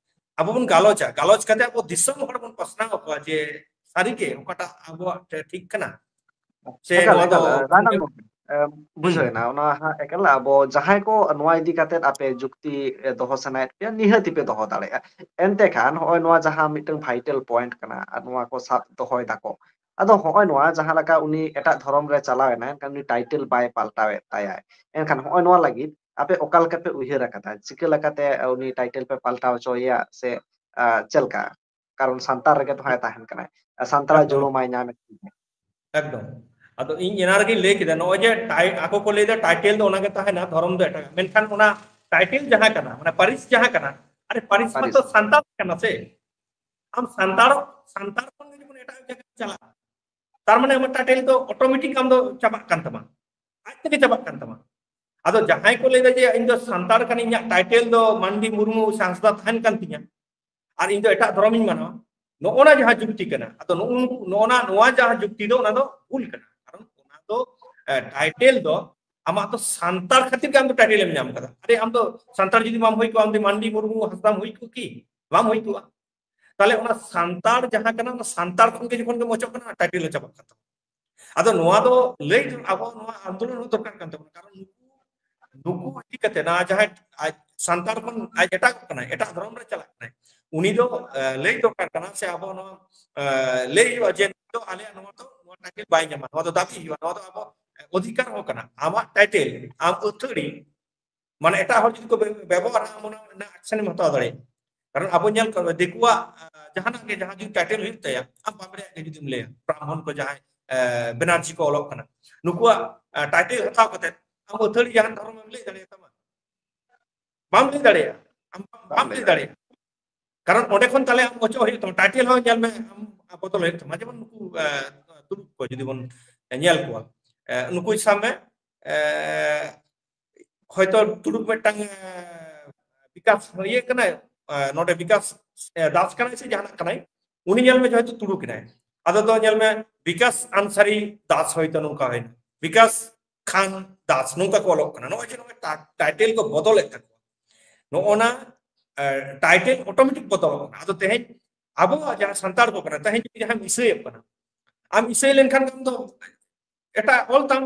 ᱟᱵᱚ ᱵᱚᱱ ᱜᱟᱞᱚᱪᱟ, ᱜᱟᱞᱚᱪ ᱠᱟᱛᱮ ᱟᱵᱚ ᱫᱤᱥᱚᱢ ᱦᱚᱲ ᱵᱚᱱ ᱯᱟᱥᱱᱟᱣ ᱟᱠᱚᱣᱟ ᱡᱮ ᱥᱟᱹᱨᱤᱜᱮ ᱚᱠᱟᱴᱟᱜ ᱟᱵᱚᱣᱟᱜ ᱴᱷᱤᱠ ᱠᱟᱱᱟ ᱥᱮ ᱮᱠᱟᱞ, ᱱᱚᱣᱟ ᱫᱚ ᱮᱠᱟᱞ, ᱮ, ᱨᱟᱱᱟᱝ ᱜᱚᱢᱠᱮ, ᱮ, ᱵᱩᱡᱷᱟᱹᱣ ᱮᱱᱟ᱾ ᱚᱱᱟ ᱦᱟᱸᱜ ᱮᱠᱟᱞ ᱟᱵᱚ ᱡᱟᱦᱟᱸᱭ ᱠᱚ ᱱᱚᱣᱟ ᱤᱫᱤ ᱠᱟᱛᱮᱫ ᱟᱯᱮ ᱡᱩᱠᱛᱤ, ᱮ, ᱫᱚᱦᱚ ᱥᱟᱱᱟᱭᱮᱫ ᱯᱮᱭᱟ, ᱱᱤᱦᱟᱹᱛ ᱯᱮ ᱫᱚᱦᱚ ᱫᱟᱲᱮᱭᱟᱜᱼᱟ᱾ ᱮᱱᱛᱮ ᱠᱷᱟᱱ ᱦᱚᱸᱜᱼᱚᱭ ᱱᱚᱣᱟ ᱡᱟᱦᱟᱸ ᱢᱤᱫᱴᱟᱝ ᱵᱷᱟᱭᱴᱟᱞ ᱯᱚᱭᱮᱱᱴ ᱠᱟᱱᱟ, ᱟᱨ ᱱᱚᱣᱟ ᱠᱚ ᱥᱟᱵ ᱫᱚᱦᱚᱭ ᱫᱟᱠᱚ, ᱟᱫᱚ ᱦᱚᱸᱜᱼᱚᱭ ᱱᱚᱣᱟ ᱡᱟᱦᱟᱸ ᱞᱮᱠᱟ ᱩᱱᱤ ᱮᱴᱟᱜ ᱫᱷᱚᱨᱚᱢ ᱨᱮ ᱪᱟᱞᱟᱣ ᱮᱱᱟᱭ, ᱮᱱᱠᱷᱟᱱ ᱩᱱᱤ ᱴᱟᱭᱴᱮᱞ ᱵᱟᱭ ᱯᱟᱞᱴᱟᱣᱮᱫ ᱛᱟᱭᱟᱭ᱾ ᱮᱱᱠᱷᱟᱱ ᱦᱚᱸᱜᱼᱚᱭ ᱱᱚᱣᱟ ᱞᱟᱹᱜᱤᱫ ᱟᱯᱮ ᱚᱠᱟ ᱞᱮᱠᱟ ᱯᱮ ᱩᱭᱦᱟᱹᱨ ᱟᱠᱟᱫᱟ? ᱪᱤᱠᱟᱹ ᱞᱮᱠᱟᱛᱮ ᱩᱱᱤ ᱴᱟᱭᱴᱮᱞ ᱯᱮ ᱯᱟᱞᱴᱟᱣ ᱦᱚᱪᱚᱭᱮᱭᱟ ᱥᱮ, ᱟ, ᱪᱮᱫ ᱞᱮᱠᱟ? ᱠᱟᱨᱚᱱ ᱥᱟᱱᱛᱟᱲ ᱨᱮᱜᱮ ᱛᱚ ᱦᱟᱸᱜ ᱛᱟᱦᱮᱱ ᱠᱟᱱᱟᱭ᱾ ᱟᱨ ᱥᱟᱱᱛᱟᱲᱟᱜ ᱮᱠᱫᱚᱢ, ᱡᱩᱲᱩ ᱢᱟᱭ ᱧᱟᱢᱮᱫ ᱜᱮᱭᱟ᱾ ᱮᱠᱫᱚᱢ᱾ ᱟᱫᱚ ᱤᱧ ᱮᱱᱟ ᱨᱮᱜᱮᱧ ᱞᱟᱹᱭ ᱠᱮᱫᱟ, ᱱᱚᱜᱼᱚᱭ ᱡᱮ ᱴᱟᱭ-, ᱟᱠᱚ ᱠᱚ ᱞᱟᱹᱭᱫᱟ ᱴᱟᱭᱴᱮᱞ ᱫᱚ ᱚᱱᱟᱜᱮ ᱛᱟᱦᱮᱱᱟ, ᱫᱷᱚᱨᱚᱢ ᱫᱚ ᱮᱴᱟᱜᱟᱜ᱾ ᱢᱮᱱᱠᱷᱟᱱ ᱚᱱᱟ ᱴᱟᱭᱴᱮᱞ ᱡᱟᱦᱟᱸ ᱠᱟᱱᱟ, ᱢᱟᱱᱮ ᱯᱟᱹᱨᱤᱥ ᱡᱟᱦᱟᱸ ᱠᱟᱱᱟ, ᱟᱨᱮ ᱯᱟᱹᱨᱤᱥ ᱯᱟᱹᱨᱤᱥ᱾ ᱢᱟᱛᱚ ᱥᱟᱱᱛᱟᱲ ᱠᱟᱱᱟ ᱥᱮ? ᱟᱢ ᱥᱟᱱᱛᱟᱲ, ᱥᱟᱱᱛᱟᱲ ᱠᱷᱚᱱ ᱜᱮ ᱡᱚᱠᱷᱚᱱ ᱮᱴᱟᱜ ᱡᱟᱭᱜᱟ ᱪᱟᱞᱟᱜᱼᱟ, ᱛᱟᱨ ᱢᱟᱱᱮ ᱟᱢᱟᱜ ᱴᱟᱭᱴᱮᱞ ᱫᱚ ᱚᱴᱳᱢᱮᱴᱤᱠ ᱟᱢ ᱫᱚ ᱪᱟᱵᱟᱜ ᱠᱟᱱ ᱛᱟᱢᱟ, ᱟᱡ ᱛᱮᱜᱮ ᱪᱟᱵᱟᱜ ᱠᱟᱱ ᱛᱟᱢᱟ᱾ ᱟᱫᱚ ᱡᱟᱦᱟᱸᱭ ᱠᱚ ᱞᱟᱹᱭᱫᱟ ᱡᱮ ᱤᱧ ᱫᱚ ᱥᱟᱱᱛᱟᱲ ᱠᱟᱹᱱᱟᱹᱧ, ᱤᱧᱟᱹᱜ ᱴᱟᱭᱴᱮᱞ ᱫᱚ ᱢᱟᱱᱰᱤ ᱢᱩᱨᱢᱩ ᱥᱮ ᱦᱟᱸᱥᱫᱟ ᱛᱟᱦᱮᱱ ᱠᱟᱱ ᱛᱤᱧᱟ, ᱟᱨ ᱤᱧ ᱫᱚ ᱮᱴᱟᱜ ᱫᱷᱚᱨᱚᱢᱤᱧ ᱢᱟᱱᱟᱣᱟ, ᱱᱚᱜᱼᱚᱱᱟ ᱡᱟᱦᱟᱸ ᱡᱩᱠᱛᱤ ᱠᱟᱱᱟ, ᱟᱫᱚ ᱱᱚᱜᱼᱚ ᱱᱚᱜᱼᱚ ᱱᱟ-, ᱱᱚᱣᱟ ᱡᱟᱦᱟᱸ ᱡᱩᱠᱛᱤ ᱫᱚ ᱚᱱᱟ ᱫᱚ ᱵᱷᱩᱞ ᱠᱟᱱᱟ᱾ ᱠᱟᱨᱚᱱ ᱚᱱᱟ ᱫᱚ, ᱮ, ᱴᱟᱭᱴᱮᱞ ᱫᱚ ᱟᱢᱟᱜ ᱫᱚ ᱥᱟᱱᱛᱟᱲ ᱠᱷᱟᱹᱛᱤᱨ ᱜᱮ ᱟᱢ ᱫᱚ ᱴᱟᱭᱴᱮᱞ ᱮᱢ ᱧᱟᱢ ᱠᱟᱫᱟ᱾ ᱟᱨᱮ ᱟᱢ ᱫᱚ ᱥᱟᱱᱛᱟᱲ ᱡᱩᱫᱤ ᱵᱟᱢ ᱦᱩᱭ ᱠᱚᱜᱼᱟ, ᱟᱢ ᱫᱚ ᱢᱟᱱᱰᱤ ᱢᱩᱨᱢᱩ ᱦᱟᱸᱥᱫᱟᱢ ᱦᱩᱭ ᱠᱚᱜ ᱠᱤ? ᱵᱟᱢ ᱦᱩᱭ ᱠᱚᱜᱼᱟ᱾ ᱛᱟᱦᱞᱮ ᱚᱱᱟ ᱥᱟᱱᱛᱟᱲ ᱡᱟᱦᱟᱸ ᱠᱟᱱᱟ, ᱚᱱᱟ ᱥᱟᱱᱛᱟᱲ ᱠᱷᱚᱱ ᱜᱮ ᱡᱚᱠᱷᱚᱱ ᱜᱮᱢ ᱚᱪᱚᱜ ᱠᱟᱱᱟ, ᱴᱟᱭᱴᱮᱞ ᱦᱚᱸ ᱪᱟᱵᱟᱜ ᱠᱟᱱ ᱛᱟᱢᱟ᱾ ᱟᱫᱚ ᱱᱚᱣᱟ ᱫᱚ ᱞᱟᱹᱭ ᱫᱚ ᱟᱵᱚ ᱱᱚᱣᱟ ᱟᱱᱫᱳᱞᱚᱱ ᱦᱚᱸ ᱫᱚᱨᱠᱟᱨ ᱠᱟᱱ ᱛᱟᱵᱚᱱᱟ, ᱠᱟᱨᱚᱱ ᱱᱩᱠᱩ, ᱱᱩᱠᱩ ᱤᱫᱤ ᱠᱟᱛᱮ ᱱᱟ ᱡᱟᱦᱟᱸᱭ ᱟᱡ ᱥᱟᱱᱛᱟᱲ ᱠᱷᱚᱱ ᱟᱡ ᱮᱴᱟᱜᱚᱜ ᱠᱟᱱᱟᱭ, ᱮᱴᱟᱜ ᱫᱷᱚᱨᱚᱢ ᱨᱮ ᱪᱟᱞᱟᱜ ᱠᱟᱱᱟᱭ, ᱩᱱᱤ ᱫᱚ, ᱮ, ᱞᱟᱹᱭ ᱫᱚᱨᱠᱟᱨ ᱠᱟᱱᱟ ᱥᱮ ᱟᱵᱚ ᱱᱚᱣᱟ, ᱮ, ᱞᱟᱹᱭ ᱦᱩᱭᱩᱜᱼᱟ ᱡᱮ ᱱᱩᱭ ᱫᱚ ᱟᱞᱮᱭᱟᱜ ᱱᱚᱣᱟ ᱫᱚ, ᱱᱚᱣᱟ ᱴᱟᱭᱴᱮᱞ ᱵᱟᱭ ᱧᱟᱢᱟ, ᱱᱚᱣᱟ ᱫᱚ ᱫᱟᱵᱤ ᱦᱩᱭᱩᱜᱼᱟ, ᱱᱚᱣᱟ ᱫᱚ ᱟᱵᱚ ᱚᱫᱷᱤᱠᱟᱨ ᱦᱚᱸ ᱠᱟᱱᱟ᱾ ᱟᱢᱟᱜ ᱴᱟᱭᱴᱮᱞ, ᱟᱢ ᱟᱹᱛᱷᱟᱹᱲᱤ, ᱢᱟᱱᱮ ᱮᱴᱟᱜ ᱦᱚᱲ ᱡᱩᱫᱤ ᱠᱚ ᱵᱮ-, ᱵᱮᱵᱚᱦᱟᱨᱟ, ᱟᱢ ᱚᱱᱟ ᱨᱮᱱᱟᱜ ᱮᱠᱥᱮᱱ ᱮᱢ ᱦᱟᱛᱟᱣ ᱫᱟᱲᱮᱭᱟᱜᱼᱟ᱾ ᱠᱟᱨᱚᱱ ᱟᱵᱚ ᱧᱮᱞ ᱠᱟᱜ ᱫᱤᱠᱩᱣᱟᱜ, ᱟ, ᱡᱟᱦᱟᱱᱟᱜ ᱜᱮ, ᱡᱟᱦᱟᱸ ᱡᱩᱫᱤ ᱴᱟᱭᱴᱮᱞ ᱦᱩᱭᱩᱜ ᱛᱟᱭᱟ, ᱟᱢ ᱵᱟᱢ ᱫᱟᱲᱮᱭᱟᱜ ᱜᱮ ᱡᱩᱫᱤᱢ ᱞᱟᱹᱭᱟ, ᱵᱨᱟᱦᱢᱚᱱ ᱠᱚ ᱡᱟᱦᱟᱸᱭ ᱵᱮᱱᱟᱨᱡᱤ ᱠᱚ ᱚᱞᱚᱜ ᱠᱟᱱᱟ᱾ ᱱᱩᱠᱩᱣᱟᱜ ᱴᱟᱭᱴᱮᱞ ᱦᱟᱛᱟᱣ ᱠᱟᱛᱮ ᱟᱢ ᱟᱹᱛᱷᱟᱹᱲᱤ ᱡᱟᱦᱟᱱ ᱫᱷᱚᱨᱚᱢ ᱮᱢ ᱞᱟᱹᱭ ᱫᱟᱲᱮᱭᱟᱜ ᱛᱟᱢᱟ? ᱵᱟᱢ ᱞᱟᱹᱭ ᱫᱟᱲᱮᱭᱟᱜᱼᱟ᱾ ᱟᱢ ᱵᱟᱢ ᱞᱟᱹᱭ ᱫᱟᱲᱮᱭᱟᱜᱼᱟ᱾ ᱠᱟᱨᱚᱱ ᱚᱸᱰᱮ ᱠᱷᱚᱱ ᱛᱟᱦᱞᱮ ᱟᱢ ᱚᱪᱚᱜ ᱦᱩᱭᱩᱜ ᱛᱟᱢᱟ, ᱴᱟᱭᱴᱮᱞ ᱦᱚᱸ ᱧᱮᱞ ᱢᱮ ᱟᱢ ᱵᱚᱫᱚᱞ ᱦᱩᱭᱩᱜ ᱛᱟᱢᱟ᱾ ᱡᱮᱢᱚᱱ ᱱᱩᱠᱩ ᱛᱩᱲᱩᱠ ᱠᱚ ᱡᱩᱫᱤ ᱵᱚᱱ ᱧᱮᱞ ᱠᱚᱣᱟ, ᱱᱩᱠᱩ ᱥᱟᱵ ᱢᱮ ᱦᱚᱭᱛᱚ ᱛᱩᱲᱩᱠ ᱢᱤᱫᱴᱟᱝ ᱵᱤᱠᱟᱥ ᱤᱭᱟᱹ ᱠᱟᱱᱟᱭ, ᱱᱚᱰᱮ ᱵᱤᱠᱟᱥ ᱫᱟᱥ ᱠᱟᱱᱟᱭ ᱥᱮ ᱡᱟᱦᱟᱱᱟᱜ ᱠᱟᱱᱟᱭ, ᱩᱱᱤ ᱧᱮᱞ ᱢᱮ ᱦᱚᱭᱛᱚ ᱛᱩᱲᱩᱠ ᱮᱱᱟᱭ᱾ ᱟᱫᱚ ᱫᱚ ᱧᱮᱞ ᱢᱮ ᱵᱤᱠᱟᱥ ᱟᱱᱥᱟᱨᱤ ᱫᱟᱥ ᱦᱚᱭᱛᱚ ᱱᱚᱝᱠᱟ ᱦᱩᱭᱱᱟ, ᱵᱤᱠᱟᱥ ᱠᱷᱟᱱ ᱫᱟᱥ ᱱᱚᱝᱠᱟ ᱠᱚ ᱚᱞᱚᱜ ᱠᱟᱱᱟ᱾ ᱱᱚᱜᱼᱚᱭ ᱡᱮ ᱱᱚᱜᱼᱚᱭ ᱴᱟᱭᱴᱮᱞ ᱠᱚ ᱵᱚᱫᱚᱞᱮᱫ ᱛᱟᱠᱚᱣᱟ, ᱱᱚᱜᱼᱚ ᱱᱟ ᱴᱟᱭᱴᱮᱞ ᱚᱴᱳᱢᱮᱴᱤᱠ ᱵᱚᱫᱚᱞᱚᱜ ᱠᱟᱱᱟ᱾ ᱟᱫᱚ ᱛᱮᱦᱮᱧ ᱟᱵᱚᱣᱟᱜ ᱡᱟᱦᱟᱸ ᱥᱟᱱᱛᱟᱲ ᱠᱚ ᱠᱟᱱᱟ, ᱛᱮᱦᱮᱧ ᱡᱩᱫᱤ ᱡᱟᱦᱟᱸᱭ ᱤᱥᱟᱹᱭᱮᱫ ᱠᱟᱱᱟ, ᱟᱢ ᱤᱥᱟᱹᱭ ᱞᱮᱱᱠᱷᱟᱱ ᱟᱢ ᱫᱚ ᱮᱴᱟᱜ ᱚᱞ ᱛᱟᱢ᱾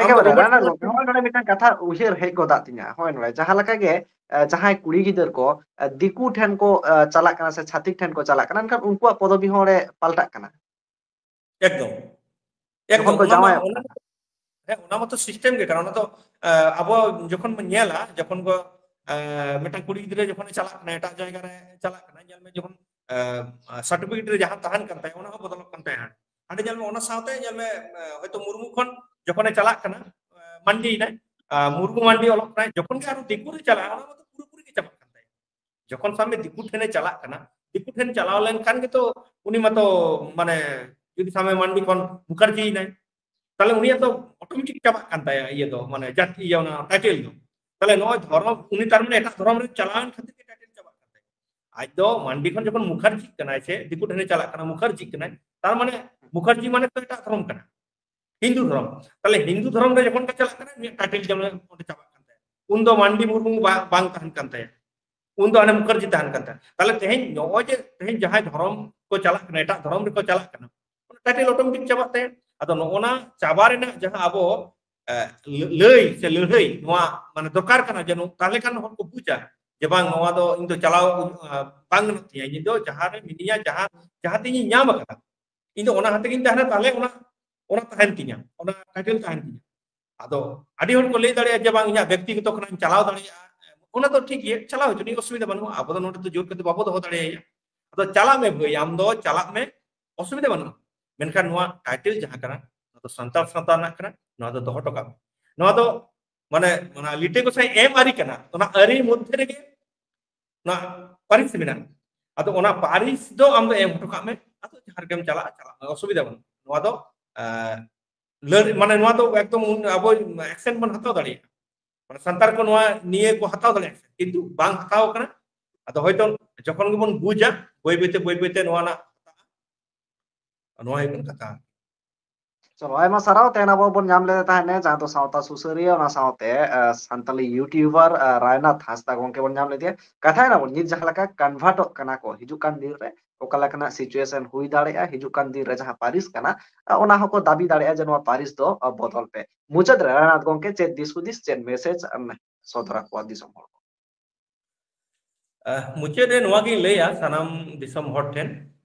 ᱮᱠᱮᱵᱟᱨᱮ ᱨᱟᱱᱟ ᱜᱚᱢᱠᱮ, ᱱᱚᱜᱼᱚᱭ ᱱᱚᱰᱮ ᱢᱤᱫᱴᱟᱝ ᱠᱟᱛᱷᱟ ᱩᱭᱦᱟᱹᱨ ᱦᱮᱡ ᱜᱚᱫᱟᱜ ᱛᱤᱧᱟᱹ᱾ ᱦᱳᱭ, ᱱᱚᱰᱮ ᱡᱟᱦᱟᱸ ᱞᱮᱠᱟ ᱜᱮ ᱡᱟᱦᱟᱸᱭ ᱠᱩᱲᱤ ᱜᱤᱫᱟᱹᱨ ᱠᱚ ᱫᱤᱠᱩ ᱴᱷᱮᱱ ᱠᱚ ᱪᱟᱞᱟᱜ ᱠᱟᱱᱟ ᱥᱮ ᱪᱷᱟᱹᱛᱤᱠ ᱴᱷᱮᱱ ᱠᱚ ᱪᱟᱞᱟᱜ ᱠᱟᱱᱟ, ᱮᱱᱠᱷᱟᱱ ᱩᱱᱠᱩᱣᱟᱜ ᱯᱚᱫᱚᱵᱤ ᱦᱚᱸ ᱚᱸᱰᱮ ᱯᱟᱞᱴᱟᱜ ᱠᱟᱱᱟ᱾ ᱮᱠᱫᱚᱢ᱾ ᱮᱠᱫᱚᱢ ᱠᱚ ᱚᱱᱟ ᱢᱟ ᱡᱟᱶᱟᱭᱚᱜ ᱠᱟᱱᱟ᱾ ᱦᱮᱸ, ᱚᱱᱟ ᱢᱟᱛᱚ ᱥᱤᱥᱴᱮᱢ ᱜᱮ ᱠᱟᱱᱟ᱾ ᱚᱱᱟ ᱫᱚ ᱟᱵᱚ ᱡᱚᱠᱷᱚᱱ ᱵᱚᱱ ᱧᱮᱞᱟ, ᱡᱚᱠᱷᱚᱱ ᱠᱚ ᱢᱤᱫᱴᱟᱝ ᱠᱩᱲᱤ ᱜᱤᱫᱽᱨᱟᱹ ᱡᱚᱠᱷᱚᱱᱮ ᱪᱟᱞᱟᱜ ᱠᱟᱱᱟ, ᱮᱴᱟᱜ ᱡᱟᱭᱜᱟ ᱨᱮ ᱪᱟᱞᱟᱜ ᱠᱟᱱᱟ, ᱧᱮᱞ ᱢᱮ ᱡᱚᱠᱷᱚᱱ ᱥᱟᱨᱴᱤᱯᱷᱤᱠᱮᱴ ᱨᱮ ᱡᱟᱦᱟᱸ ᱛᱟᱦᱮᱱ ᱠᱟᱱ ᱛᱟᱭᱟ, ᱚᱱᱟ ᱦᱚᱸ ᱵᱚᱫᱚᱞᱚᱜ ᱠᱟᱱ ᱛᱟᱭᱟ᱾ ᱦᱟᱸᱰᱮ ᱧᱮᱞ ᱢᱮ, ᱚᱱᱟ ᱥᱟᱶᱛᱮ ᱧᱮᱞ ᱢᱮ, ᱦᱚᱭᱛᱚ ᱢᱩᱨᱢᱩ ᱠᱷᱚᱱ ᱡᱚᱠᱷᱚᱱᱮ ᱪᱟᱞᱟᱜ ᱠᱟᱱᱟ, ᱢᱟᱱᱰᱤᱭᱮᱱᱟᱭ, ᱢᱩᱨᱢᱩ ᱢᱟᱱᱰᱤ ᱚᱞᱚᱜ ᱠᱟᱱᱟᱭ, ᱡᱚᱠᱷᱚᱱ ᱜᱮ ᱟᱨᱚ ᱫᱤᱠᱩ ᱨᱮ ᱪᱟᱞᱟᱜᱼᱟ, ᱚᱱᱟ ᱢᱟᱛᱚ ᱯᱩᱨᱟᱹᱯᱩᱨᱤ ᱜᱮ ᱪᱟᱵᱟᱜ ᱠᱟᱱ ᱛᱟᱭᱟ᱾ ᱡᱚᱠᱷᱚᱱ ᱥᱟᱵ ᱢᱮ ᱫᱤᱠᱩ ᱴᱷᱮᱱᱮ ᱪᱟᱞᱟᱜ ᱠᱟᱱᱟ, ᱫᱤᱠᱩ ᱴᱷᱮᱱ ᱪᱟᱞᱟᱣ ᱞᱮᱱᱠᱷᱟᱱ ᱜᱮᱛᱚ ᱩᱱᱤ ᱢᱟᱛᱚ, ᱢᱟᱱᱮ, ᱡᱩᱫᱤ ᱥᱟᱵ ᱢᱮ ᱢᱟᱱᱰᱤ ᱠᱷᱚᱱ ᱢᱩᱠᱷᱟᱨᱡᱤᱭᱮᱱᱟᱭ, ᱛᱟᱦᱞᱮ ᱩᱱᱤᱭᱟᱜ ᱫᱚ ᱚᱴᱳᱢᱮᱴᱤᱠ ᱪᱟᱵᱟᱜ ᱠᱟᱱ ᱛᱟᱭᱟ ᱤᱭᱟᱹ ᱫᱚ, ᱢᱟᱱᱮ, ᱡᱟᱹᱛᱤ, ᱤᱭᱟᱹ, ᱚᱱᱟ ᱴᱟᱭᱴᱮᱞ ᱫᱚ᱾ ᱛᱟᱦᱞᱮ ᱱᱚᱜᱼᱚᱭ ᱫᱷᱚᱨᱚᱢ, ᱩᱱᱤ ᱛᱟᱨ ᱢᱟᱱᱮ ᱮᱴᱟᱜ ᱫᱷᱚᱨᱚᱢ ᱨᱮ ᱪᱟᱞᱟᱣᱮᱱ ᱠᱷᱟᱹᱛᱤᱨ ᱜᱮ ᱴᱟᱭᱴᱮᱞ ᱪᱟᱵᱟᱜ ᱠᱟᱱ ᱛᱟᱭᱟ᱾ ᱟᱡ ᱫᱚ ᱢᱟᱱᱰᱤ ᱠᱷᱚᱱ ᱡᱚᱠᱷᱚᱱ ᱢᱩᱠᱷᱟᱨᱡᱤᱜ ᱠᱟᱱᱟᱭ ᱥᱮ ᱫᱤᱠᱩ ᱴᱷᱮᱱᱮ ᱪᱟᱞᱟᱜ ᱠᱟᱱᱟ, ᱢᱩᱠᱷᱟᱨᱡᱤᱜ ᱠᱟᱱᱟᱭ, ᱛᱟᱨ ᱢᱟᱱᱮ ᱢᱩᱠᱷᱟᱨᱡᱤ ᱢᱟᱱᱮ ᱛᱚ ᱮᱴᱟᱜ ᱫᱷᱚᱨᱚᱢ ᱠᱟᱱᱟ, ᱦᱤᱱᱫᱩ ᱫᱷᱚᱨᱚᱢ᱾ ᱛᱟᱦᱞᱮ ᱦᱤᱱᱫᱩ ᱫᱷᱚᱨᱚᱢ ᱨᱮ ᱡᱚᱠᱷᱚᱱ ᱜᱮ ᱪᱟᱞᱟᱜ ᱠᱟᱱᱟ, ᱩᱱᱤᱭᱟᱜ ᱴᱟᱭᱴᱮᱞ ᱡᱮᱢᱚᱱ ᱚᱸᱰᱮ ᱪᱟᱵᱟᱜ ᱠᱟᱱ ᱛᱟᱭᱟ᱾ ᱩᱱᱫᱚ ᱢᱟᱱᱰᱤ ᱢᱩᱨᱢᱩ ᱵᱟ-, ᱵᱟᱝ ᱛᱟᱦᱮᱱ ᱠᱟᱱ ᱛᱟᱭᱟ, ᱩᱱᱫᱚ ᱦᱟᱱᱮ ᱢᱩᱠᱷᱟᱨᱡᱤ ᱛᱟᱦᱮᱱ ᱠᱟᱱ ᱛᱟᱭᱟ᱾ ᱛᱟᱦᱞᱮ ᱛᱮᱦᱮᱧ ᱱᱚᱜᱼᱚᱭ ᱡᱮ ᱛᱮᱦᱮᱧ ᱡᱟᱦᱟᱸᱭ ᱫᱷᱚᱨᱚᱢ ᱠᱚ ᱪᱟᱞᱟᱜ ᱠᱟᱱᱟ, ᱮᱴᱟᱜ ᱫᱷᱚᱨᱚᱢ ᱨᱮᱠᱚ ᱪᱟᱞᱟᱜ ᱠᱟᱱᱟ, ᱚᱱᱟ ᱴᱟᱭᱴᱮᱞ ᱚᱴᱳᱢᱮᱴᱤᱠ ᱪᱟᱵᱟᱜ ᱛᱟᱭᱟ᱾ ᱟᱫᱚ ᱱᱚᱜᱼᱚ ᱱᱟ ᱪᱟᱵᱟ ᱨᱮᱱᱟᱜ ᱡᱟᱦᱟᱸ ᱟᱵᱚ, ᱮ, ᱞᱟᱹ-, ᱞᱟᱹᱭ ᱥᱮ ᱞᱟᱹᱲᱦᱟᱹᱭ ᱱᱚᱣᱟ ᱢᱟᱱᱮ ᱫᱚᱨᱠᱟᱨ ᱠᱟᱱᱟ, ᱡᱮ ᱱᱚ-, ᱛᱟᱦᱞᱮ ᱠᱷᱟᱱ ᱦᱚᱲ ᱠᱚ ᱵᱩᱡᱟ ᱡᱮ ᱵᱟᱝ, ᱱᱚᱣᱟ ᱫᱚ ᱤᱧ ᱫᱚ ᱪᱟᱞᱟᱣ, ᱮ, ᱵᱟᱝ ᱜᱟᱱᱚᱜ ᱛᱤᱧᱟ, ᱤᱧ ᱫᱚ ᱡᱟᱦᱟᱸ ᱨᱮ ᱢᱤᱱᱟᱹᱧᱟ, ᱡᱟᱦᱟᱸ, ᱡᱟᱦᱟᱸ ᱛᱤᱧ ᱧᱟᱢ ᱟᱠᱟᱫᱟ, ᱤᱧ ᱫᱚ ᱚᱱᱟ ᱦᱟᱛᱮ ᱜᱤᱧ ᱛᱟᱦᱮᱱᱟ, ᱛᱟᱦᱞᱮ ᱚᱱᱟ, ᱚᱱᱟ ᱛᱟᱦᱮᱱ ᱛᱤᱧᱟ, ᱚᱱᱟ ᱴᱟᱭᱴᱮᱞ ᱛᱟᱦᱮᱱ ᱛᱤᱧᱟ᱾ ᱟᱫᱚ ᱟᱹᱰᱤ ᱦᱚᱲ ᱠᱚ ᱞᱟᱹᱭ ᱫᱟᱲᱮᱭᱟᱜᱼᱟ ᱡᱮ ᱵᱟᱝ, ᱤᱧᱟᱹᱜ ᱵᱮᱠᱛᱤᱜᱚᱛᱚ ᱠᱷᱚᱱᱟᱜ ᱤᱧ ᱪᱟᱞᱟᱣ ᱫᱟᱲᱮᱭᱟᱜᱼᱟ, ᱚᱱᱟ ᱫᱚ ᱴᱷᱤᱠ ᱜᱮᱭᱟ, ᱪᱟᱞᱟᱣ ᱦᱚᱪᱚ ᱱᱤᱡ, ᱚᱥᱩᱵᱤᱫᱷᱟ ᱵᱟᱹᱱᱩᱜᱼᱟ, ᱟᱵᱚ ᱫᱚ ᱱᱚᱰᱮ ᱫᱚ ᱡᱳᱨ ᱠᱟᱛᱮ ᱵᱟᱵᱚ ᱫᱚᱦᱚ ᱫᱟᱲᱮᱭᱟᱭᱟ᱾ ᱟᱫᱚ ᱪᱟᱞᱟᱜ ᱢᱮ ᱵᱷᱟᱹᱭ, ᱟᱢ ᱫᱚ ᱪᱟᱞᱟᱜ ᱢᱮ, ᱚᱥᱩᱵᱤᱫᱷᱟ ᱵᱟᱹᱱᱩᱜᱼᱟ᱾ ᱢᱮᱱᱠᱷᱟᱱ ᱱᱚᱣᱟ ᱴᱟᱭᱴᱮᱞ ᱡᱟᱦᱟᱸ ᱠᱟᱱᱟ, ᱱᱚᱣᱟ ᱫᱚ ᱥᱟᱱᱛᱟᱲ ᱥᱟᱶᱛᱟ ᱨᱮᱱᱟᱜ ᱠᱟᱱᱟ, ᱱᱚᱣᱟ ᱫᱚ ᱫᱚᱦᱚ ᱦᱚᱴᱚ ᱠᱟᱜ ᱢᱮ᱾ ᱱᱚᱣᱟ ᱫᱚ ᱢᱟᱱᱮ ᱚᱱᱟ ᱞᱤᱴᱟᱹ ᱜᱚᱸᱥᱟᱭ ᱮᱢ ᱟᱹᱨᱤ ᱠᱟᱱᱟ, ᱚᱱᱟ ᱟᱹᱨᱤ ᱢᱚᱫᱽᱫᱷᱮ ᱨᱮᱜᱮ ᱱᱚᱣᱟ ᱯᱟᱹᱨᱤᱥ ᱢᱮᱱᱟᱜᱼᱟ᱾ ᱟᱫᱚ ᱚᱱᱟ ᱯᱟᱹᱨᱤᱥ ᱫᱚ ᱟᱢ ᱫᱚ ᱮᱢ ᱦᱚᱴᱚ ᱠᱟᱜ ᱢᱮ, ᱟᱫᱚ ᱡᱟᱦᱟᱸ ᱨᱮᱜᱮᱢ ᱪᱟᱞᱟᱜᱼᱟ, ᱪᱟᱞᱟᱜ ᱢᱮ, ᱚᱥᱩᱵᱤᱫᱷᱟ ᱵᱟᱹᱱᱩᱜᱼᱟ᱾ ᱱᱚᱣᱟ ᱫᱚ ᱞᱟᱹᱲ ᱢᱟᱱᱮ ᱱᱚᱣᱟ ᱫᱚ ᱮᱠᱫᱚᱢ ᱟᱵᱚ ᱮᱠᱥᱮᱱ ᱵᱚᱱ ᱦᱟᱛᱟᱣ ᱫᱟᱲᱮᱭᱟᱜᱼᱟ, ᱢᱟᱱᱮ ᱥᱟᱱᱛᱟᱲ ᱠᱚ ᱱᱚᱣᱟ ᱱᱤᱭᱟᱹ ᱠᱚ ᱦᱟᱛᱟᱣ ᱫᱟᱲᱮᱭᱟᱜᱼᱟ, ᱠᱤᱱᱛᱩ ᱵᱟᱝ ᱦᱟᱛᱟᱣ ᱠᱟᱱᱟ᱾ ᱟᱫᱚ ᱦᱚᱭᱛᱚ ᱡᱚᱠᱷᱚᱱ ᱜᱮᱵᱚᱱ ᱵᱩᱡᱟ, ᱵᱟᱹᱭ ᱵᱟᱹᱭᱛᱮ ᱵᱟᱹᱭ ᱵᱟᱹᱭᱛᱮ ᱱᱚᱣᱟ ᱨᱮᱱᱟᱜ ᱱᱚᱣᱟ ᱦᱩᱭᱩᱜ ᱠᱟᱱᱟ ᱠᱟᱛᱷᱟ᱾ ᱪᱚᱞᱚ, ᱟᱭᱢᱟ ᱥᱟᱨᱦᱟᱣ᱾ ᱛᱮᱦᱮᱧ ᱟᱵᱚ ᱵᱚᱱ ᱧᱟᱢ ᱞᱮᱫᱮ ᱛᱟᱦᱮᱸᱫ ᱡᱟᱦᱟᱸ ᱫᱚ ᱥᱟᱶᱛᱟ ᱥᱩᱥᱟᱹᱨᱤᱭᱟᱹ, ᱚᱱᱟ ᱥᱟᱶᱛᱮ ᱥᱟᱱᱛᱟᱞᱤ ᱭᱩᱴᱤᱭᱩᱵᱟᱨ ᱨᱟᱭᱱᱟᱛᱷ ᱦᱟᱸᱥᱫᱟ ᱜᱚᱝᱠᱮ ᱵᱚᱱ ᱧᱟᱢ ᱞᱮᱫᱮᱭᱟ᱾ ᱠᱟᱛᱷᱟᱭ ᱱᱟᱵᱚᱱ ᱱᱤᱛ ᱡᱟᱦᱟᱸ ᱞᱮᱠᱟ ᱠᱚᱱᱵᱷᱟᱨᱴᱚᱜ ᱠᱟᱱᱟ ᱠᱚ, ᱦᱤᱡᱩᱜ ᱠᱟᱱ ᱫᱤᱱ ᱨᱮ ᱚᱠᱟ ᱞᱮᱠᱟᱱᱟᱜ ᱥᱤᱪᱩᱭᱮᱥᱚᱱ ᱦᱩᱭ ᱫᱟᱲᱮᱭᱟᱜᱼᱟ, ᱦᱤᱡᱩᱜ ᱠᱟᱱ ᱫᱤᱱ ᱨᱮ ᱡᱟᱦᱟᱸ ᱯᱟᱹᱨᱤᱥ ᱠᱟᱱᱟ, ᱚᱱᱟ ᱦᱚᱸᱠᱚ ᱫᱟᱹᱵᱤ ᱫᱟᱲᱮᱭᱟᱜᱼᱟ ᱡᱮ ᱱᱚᱣᱟ ᱯᱟᱹᱨᱤᱥ ᱫᱚ ᱵᱚᱫᱚᱞ ᱯᱮ᱾ ᱢᱩᱪᱟᱹᱫ ᱨᱮ ᱨᱟᱭᱱᱟᱛᱷ ᱜᱚᱝᱠᱮ ᱪᱮᱫ ᱫᱤᱥ ᱦᱩᱫᱤᱥ, ᱪᱮᱫ ᱢᱮᱥᱮᱡᱽ ᱮᱢ ᱥᱚᱫᱚᱨ ᱟᱠᱚᱣᱟ ᱫᱤᱥᱚᱢ ᱦᱚᱲ ᱠᱚ? ᱢᱩᱪᱟᱹᱫ ᱨᱮ ᱱᱚᱣᱟ ᱜᱤᱧ ᱞᱟᱹᱭᱟ ᱥᱟᱱᱟᱢ ᱫᱤᱥᱚᱢ ᱦᱚᱲ ᱴᱷᱮᱱ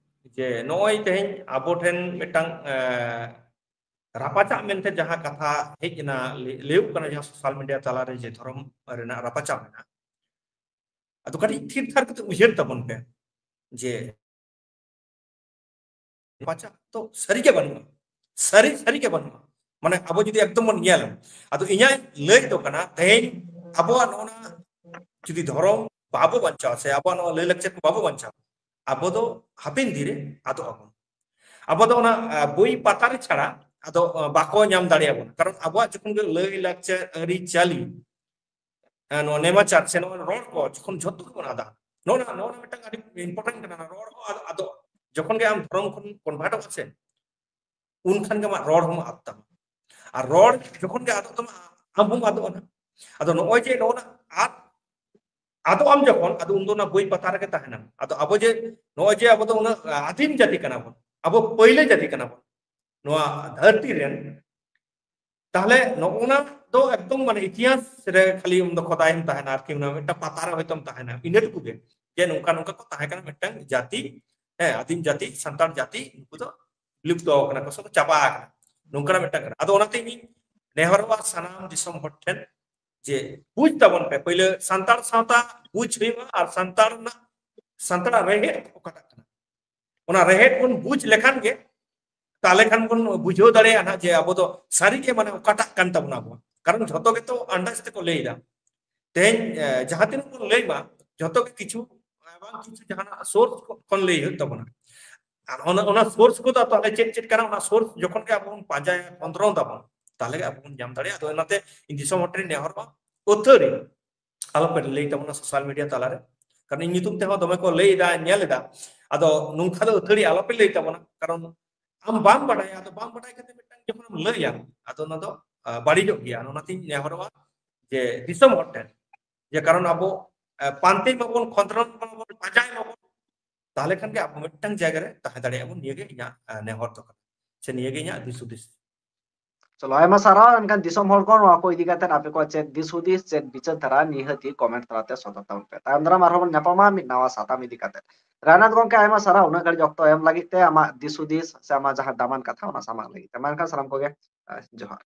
ᱡᱮ ᱱᱚᱜᱼᱚᱭ ᱛᱮᱦᱮᱧ ᱟᱵᱚ ᱴᱷᱮᱱ ᱢᱤᱫᱴᱟᱝ ᱨᱟᱯᱟᱪᱟᱜ ᱢᱮᱱᱛᱮ ᱡᱟᱦᱟᱸ ᱠᱟᱛᱷᱟ ᱦᱮᱡ ᱮᱱᱟ, ᱞᱟᱹᱭᱚᱜ ᱠᱟᱱᱟ ᱡᱟᱦᱟᱸ ᱥᱳᱥᱟᱞ ᱢᱤᱰᱤᱭᱟ ᱛᱟᱞᱟᱨᱮ ᱡᱮ ᱫᱷᱚᱨᱚᱢ ᱨᱮᱱᱟᱜ ᱨᱟᱯᱟᱪᱟᱜ ᱢᱮᱱᱟᱜᱼᱟ, ᱟᱫᱚ ᱠᱟᱹᱴᱤᱡ ᱛᱷᱤᱨ ᱛᱷᱟᱨ ᱠᱟᱛᱮ ᱩᱭᱦᱟᱹᱨ ᱛᱟᱵᱚᱱ ᱯᱮ ᱡᱮ ᱨᱟᱯᱟᱪᱟᱜ ᱫᱚ ᱥᱟᱹᱨᱤᱜᱮ ᱵᱟᱹᱱᱩᱜᱼᱟ, ᱥᱟᱹᱨᱤ ᱥᱟᱹᱨᱤᱜᱮ ᱵᱟᱹᱱᱩᱜᱼᱟ᱾ ᱢᱟᱱᱮ ᱟᱵᱚ ᱡᱩᱫᱤ ᱮᱠᱫᱚᱢ ᱵᱚᱱ ᱧᱮᱞᱟ, ᱟᱫᱚ ᱤᱧᱟᱹᱜ ᱞᱟᱹᱭ ᱫᱚ ᱠᱟᱱᱟ ᱛᱮᱦᱮᱧ ᱟᱵᱚᱣᱟᱜ ᱱᱚᱜᱼᱚ ᱱᱟ ᱡᱩᱫᱤ ᱫᱷᱚᱨᱚᱢ ᱵᱟᱵᱚ ᱵᱟᱧᱪᱟᱣᱟ ᱥᱮ ᱟᱵᱚᱣᱟᱜ ᱱᱚᱣᱟ ᱞᱟᱹᱭ ᱞᱟᱠᱪᱟᱨ ᱠᱚ ᱵᱟᱵᱚ ᱵᱟᱧᱪᱟᱣᱟ, ᱟᱵᱚ ᱫᱚ ᱦᱟᱯᱮᱱ ᱫᱤᱱ ᱨᱮ ᱟᱫᱚᱜ ᱟᱵᱚᱱ᱾ ᱟᱵᱚ ᱫᱚ ᱚᱱᱟ ᱵᱳᱭ ᱯᱟᱛᱟ ᱨᱮ ᱪᱷᱟᱲᱟ ᱟᱫᱚ ᱵᱟᱠᱚ ᱧᱟᱢ ᱫᱟᱲᱮᱭᱟᱵᱚᱱᱟ, ᱠᱟᱨᱚᱱ ᱟᱵᱚᱣᱟᱜ ᱡᱚᱠᱷᱚᱱ ᱜᱮ ᱞᱟᱹᱭ ᱞᱟᱠᱪᱟᱨ ᱟᱹᱨᱤᱪᱟᱹᱞᱤ ᱱᱚᱣᱟ ᱱᱮᱢᱟᱪᱟᱨ ᱥᱮ ᱱᱚᱣᱟ ᱨᱚᱲ ᱠᱚ ᱡᱚᱠᱷᱚᱱ ᱡᱷᱚᱛᱚ ᱜᱮᱵᱚᱱ ᱟᱫᱟ, ᱱᱚᱣᱟ ᱱᱚᱣᱟ ᱢᱤᱫᱴᱟᱝ ᱟᱹᱰᱤ ᱤᱢᱯᱚᱨᱴᱮᱱᱴ ᱠᱟᱱᱟ᱾ ᱨᱚᱲ ᱦᱚᱸ ᱟᱫᱚ ᱟᱫᱚᱜᱼᱟ᱾ ᱡᱚᱠᱷᱚᱱ ᱜᱮ ᱟᱢ ᱫᱷᱚᱨᱚᱢ ᱠᱷᱚᱱ ᱠᱚᱱᱵᱷᱟᱨᱴᱚᱜᱼᱟ ᱥᱮ, ᱩᱱᱠᱷᱟᱱ ᱜᱮ ᱟᱢᱟᱜ ᱨᱚᱲ ᱦᱚᱸ ᱟᱫ ᱛᱟᱢᱟ᱾ ᱟᱨ ᱨᱚᱲ ᱡᱚᱠᱷᱚᱱ ᱜᱮ ᱟᱫᱚᱜ ᱛᱟᱢᱟ, ᱟᱢ ᱦᱚᱸᱢ ᱟᱫᱚᱜᱼᱟ ᱱᱟᱜ᱾ ᱟᱫᱚ ᱱᱚᱜᱼᱚᱭ ᱡᱮ ᱱᱚᱜᱼᱚ ᱱᱟ ᱟᱫ, ᱟᱫᱚᱜ ᱟᱢ ᱡᱚᱠᱷᱚᱱ, ᱟᱫᱚ ᱩᱱᱫᱚ ᱚᱱᱟ ᱵᱳᱭ ᱯᱟᱛᱟ ᱨᱮᱜᱮ ᱛᱟᱦᱮᱱᱟᱢ᱾ ᱟᱫᱚ ᱟᱵᱚ ᱡᱮ ᱱᱚᱜᱼᱚᱭ ᱡᱮ ᱟᱵᱚ ᱫᱚ ᱩᱱᱟᱹᱜ ᱟᱹᱫᱤᱢ ᱡᱟᱹᱛᱤ ᱠᱟᱱᱟ ᱵᱚᱱ, ᱟᱵᱚ ᱯᱟᱹᱭᱞᱟᱹ ᱡᱟᱹᱛᱤ ᱠᱟᱱᱟ ᱵᱚᱱ ᱱᱚᱣᱟ ᱫᱷᱟᱹᱨᱛᱤ ᱨᱮᱱ, ᱛᱟᱦᱞᱮ ᱱᱚᱜᱼᱚ ᱱᱟ ᱫᱚ ᱮᱠᱫᱚᱢ ᱢᱟᱱᱮ ᱤᱛᱤᱦᱟᱥ ᱨᱮ ᱠᱷᱟᱹᱞᱤ ᱩᱱᱫᱚ ᱠᱷᱚᱫᱟᱭᱮᱢ ᱛᱟᱦᱮᱱᱟ ᱟᱨᱠᱤ, ᱚᱱᱟ ᱢᱤᱫᱴᱟᱝ ᱯᱟᱛᱟ ᱨᱮ ᱦᱚᱭᱛᱚᱢ ᱛᱟᱦᱮᱱᱟ, ᱤᱱᱟᱹ ᱴᱩᱠᱩ ᱜᱮ᱾ ᱡᱮ ᱱᱚᱝᱠᱟ ᱱᱚᱝᱠᱟ ᱠᱚ ᱛᱟᱦᱮᱸ ᱠᱟᱱᱟ ᱢᱤᱫᱴᱟᱝ ᱡᱟᱹᱛᱤ, ᱦᱮᱸ, ᱟᱹᱫᱤᱢ ᱡᱟᱹᱛᱤ, ᱥᱟᱱᱛᱟᱲ ᱡᱟᱹᱛᱤ, ᱱᱩᱠᱩ ᱫᱚ ᱵᱤᱞᱩᱯᱛᱚ ᱟᱠᱟᱱᱟ ᱠᱚ ᱥᱮ ᱠᱚ ᱪᱟᱵᱟ ᱟᱠᱟᱱᱟ, ᱱᱚᱝᱠᱟᱱᱟᱜ ᱢᱤᱫᱴᱟᱝ ᱠᱟᱱᱟ᱾ ᱟᱫᱚ ᱚᱱᱟᱛᱮ ᱤᱧ ᱱᱮᱦᱚᱨᱚᱜᱼᱟ ᱥᱟᱱᱟᱢ ᱫᱤᱥᱚᱢ ᱦᱚᱲ ᱴᱷᱮᱱ ᱡᱮ ᱵᱩᱡᱽ ᱛᱟᱵᱚᱱ ᱯᱮ, ᱯᱳᱭᱞᱳ ᱥᱟᱱᱛᱟᱲ ᱥᱟᱶᱛᱟ ᱵᱩᱡᱽ ᱦᱩᱭᱩᱜᱼᱟ ᱟᱨ ᱥᱟᱱᱛᱟᱲ ᱨᱮᱱᱟᱜ, ᱥᱟᱱᱛᱟᱲᱟᱜ ᱨᱮᱦᱮᱫ ᱚᱠᱟᱴᱟᱜ ᱠᱟᱱᱟ, ᱚᱱᱟ ᱨᱮᱦᱮᱫ ᱵᱚᱱ ᱵᱩᱡᱽ ᱞᱮᱠᱷᱟᱱ ᱜᱮ ᱛᱟᱦᱞᱮ ᱠᱷᱟᱱ ᱵᱚᱱ ᱵᱩᱡᱷᱟᱹᱣ ᱫᱟᱲᱮᱭᱟᱜᱼᱟ ᱱᱟᱦᱟᱜ ᱡᱮ ᱟᱵᱚ ᱫᱚ ᱥᱟᱹᱨᱤ ᱜᱮ ᱢᱟᱱᱮ ᱚᱠᱟᱴᱟᱜ ᱠᱟᱱ ᱛᱟᱵᱚᱱᱟ ᱟᱵᱚᱣᱟᱜ᱾ ᱠᱟᱨᱚᱱ ᱡᱷᱚᱛᱚ ᱜᱮᱛᱚ ᱟᱱᱫᱟᱡ ᱛᱮᱠᱚ ᱞᱟᱹᱭ ᱮᱫᱟ᱾ ᱛᱮᱦᱮᱧ ᱡᱟᱦᱟᱸ ᱛᱤᱱᱟᱹᱜ ᱵᱚᱱ ᱞᱟᱹᱭ ᱢᱟ, ᱡᱷᱚᱛᱚ ᱜᱮ ᱠᱤᱪᱷᱩ ᱵᱟᱝ ᱠᱤᱪᱷᱩ ᱡᱟᱦᱟᱱᱟᱜ ᱥᱳᱨᱥ ᱠᱷᱚᱱ ᱞᱟᱹᱭ ᱦᱩᱭᱩᱜ ᱛᱟᱵᱚᱱᱟ᱾ ᱟᱨ ᱚᱱᱟ ᱚᱱᱟ ᱥᱳᱨᱥ ᱠᱚᱫᱚ ᱛᱟᱦᱞᱮ ᱪᱮᱫ ᱪᱮᱫ ᱠᱟᱱᱟ, ᱚᱱᱟ ᱥᱳᱨᱥ ᱡᱚᱠᱷᱚᱱ ᱜᱮ ᱟᱵᱚ ᱵᱚᱱ ᱯᱟᱸᱡᱟᱭᱟ, ᱠᱷᱚᱸᱫᱽᱨᱚᱸᱫ ᱟᱵᱚᱱ, ᱛᱟᱦᱞᱮ ᱜᱮ ᱟᱵᱚ ᱵᱚᱱ ᱧᱟᱢ ᱫᱟᱲᱮᱭᱟᱜᱼᱟ᱾ ᱟᱫᱚ ᱚᱱᱟᱛᱮ ᱤᱧ ᱫᱤᱥᱚᱢ ᱦᱚᱲ ᱴᱷᱮᱱ ᱱᱮᱦᱚᱨᱚᱜᱼᱟ, ᱟᱹᱛᱷᱟᱹᱲᱤ ᱟᱞᱚᱯᱮ ᱞᱟᱹᱭ ᱛᱟᱵᱚᱱᱟ ᱥᱳᱥᱟᱞ ᱢᱤᱰᱤᱭᱟ ᱛᱟᱞᱟᱨᱮ, ᱠᱟᱨᱚᱱ ᱤᱧ ᱧᱩᱛᱩᱢ ᱛᱮᱦᱚᱸ ᱫᱚᱢᱮ ᱠᱚ ᱞᱟᱹᱭ ᱮᱫᱟ, ᱧᱮᱞ ᱮᱫᱟ᱾ ᱟᱫᱚ ᱱᱚᱝᱠᱟ ᱫᱚ ᱟᱹᱛᱷᱟᱹᱲᱤ ᱟᱞᱚᱯᱮ ᱞᱟᱹᱭ ᱛᱟᱵᱚᱱᱟ, ᱠᱟᱨᱚᱱ ᱟᱢ ᱵᱟᱢ ᱵᱟᱰᱟᱭᱟ, ᱟᱫᱚ ᱵᱟᱢ ᱵᱟᱰᱟᱭ ᱠᱟᱛᱮ ᱢᱤᱫᱴᱟᱝ ᱡᱚᱠᱷᱚᱱᱮᱢ ᱞᱟᱹᱭᱟ, ᱟᱫᱚ ᱚᱱᱟ ᱫᱚ ᱵᱟᱹᱲᱤᱡᱚᱜ ᱜᱮᱭᱟ᱾ ᱚᱱᱟᱛᱤᱧ ᱱᱮᱦᱚᱨᱚᱜᱼᱟ ᱡᱮ ᱫᱤᱥᱚᱢ ᱦᱚᱲ ᱴᱷᱮᱱ, ᱡᱮ ᱠᱟᱨᱚᱱ ᱟᱵᱚ ᱯᱟᱱᱛᱮ ᱢᱟᱵᱚᱱ, ᱠᱷᱚᱸᱫᱽᱨᱚᱸᱫᱽ ᱢᱟᱵᱚᱱ, ᱯᱟᱸᱡᱟᱭ ᱢᱟᱵᱚᱱ, ᱛᱟᱦᱞᱮ ᱠᱷᱟᱱ ᱜᱮ ᱟᱵᱚ ᱢᱤᱫᱴᱟᱝ ᱡᱟᱭᱜᱟ ᱨᱮ ᱛᱟᱦᱮᱸ ᱫᱟᱲᱮᱭᱟᱜᱼᱟ ᱵᱚᱱ᱾ ᱱᱤᱭᱟᱹ ᱜᱮ ᱤᱧᱟᱹᱜ ᱱᱮᱦᱚᱨ ᱫᱚ ᱠᱟᱱᱟ, ᱥᱮ ᱱᱤᱭᱟᱹ ᱜᱮ ᱤᱧᱟᱹᱜ ᱫᱤᱥ ᱦᱩᱫᱤᱥ᱾ ᱪᱚᱞᱚ, ᱟᱭᱢᱟ ᱥᱟᱨᱦᱟᱣ᱾ ᱮᱱᱠᱷᱟᱱ ᱫᱤᱥᱚᱢ ᱦᱚᱲ ᱠᱚ ᱱᱚᱣᱟ ᱠᱚ ᱤᱫᱤ ᱠᱟᱛᱮ ᱟᱯᱮ ᱠᱚ ᱪᱮᱫ ᱫᱤᱥ ᱦᱩᱫᱤᱥ, ᱪᱮᱫ ᱵᱤᱪᱟᱹᱨ ᱫᱷᱟᱨᱟ, ᱱᱤᱦᱟᱹᱛ ᱜᱮ ᱠᱚᱢᱮᱱᱴ ᱛᱟᱞᱟᱛᱮ ᱥᱚᱫᱚᱨ ᱛᱟᱵᱚᱱ ᱯᱮ᱾ ᱛᱟᱭᱚᱢ ᱫᱟᱨᱟᱢ ᱟᱨᱦᱚᱸ ᱵᱚᱱ ᱧᱟᱯᱟᱢᱟ ᱢᱤᱫ ᱱᱟᱣᱟ ᱥᱟᱛᱟᱢ ᱤᱫᱤ ᱠᱟᱛᱮ᱾ ᱨᱟᱭᱱᱟᱛᱷ ᱜᱚᱢᱠᱮ, ᱟᱭᱢᱟ ᱥᱟᱨᱦᱟᱣ ᱩᱱᱟᱹᱜ ᱜᱷᱟᱹᱲᱤᱡ ᱚᱠᱛᱚ ᱮᱢ ᱞᱟᱹᱜᱤᱫ ᱛᱮ, ᱟᱢᱟᱜ ᱫᱤᱥ ᱦᱩᱫᱤᱥ ᱥᱮ ᱟᱢᱟᱜ ᱡᱟᱦᱟᱸ ᱫᱟᱢᱟᱱ ᱠᱟᱛᱷᱟ ᱚᱱᱟ ᱥᱟᱢᱟᱝ ᱞᱟᱹᱜᱤᱫ ᱛᱮ᱾ ᱢᱟ ᱮᱱᱠᱷᱟᱱ ᱥᱟᱱᱟᱢ ᱠᱚᱜᱮ ᱡᱚᱦᱟᱨ᱾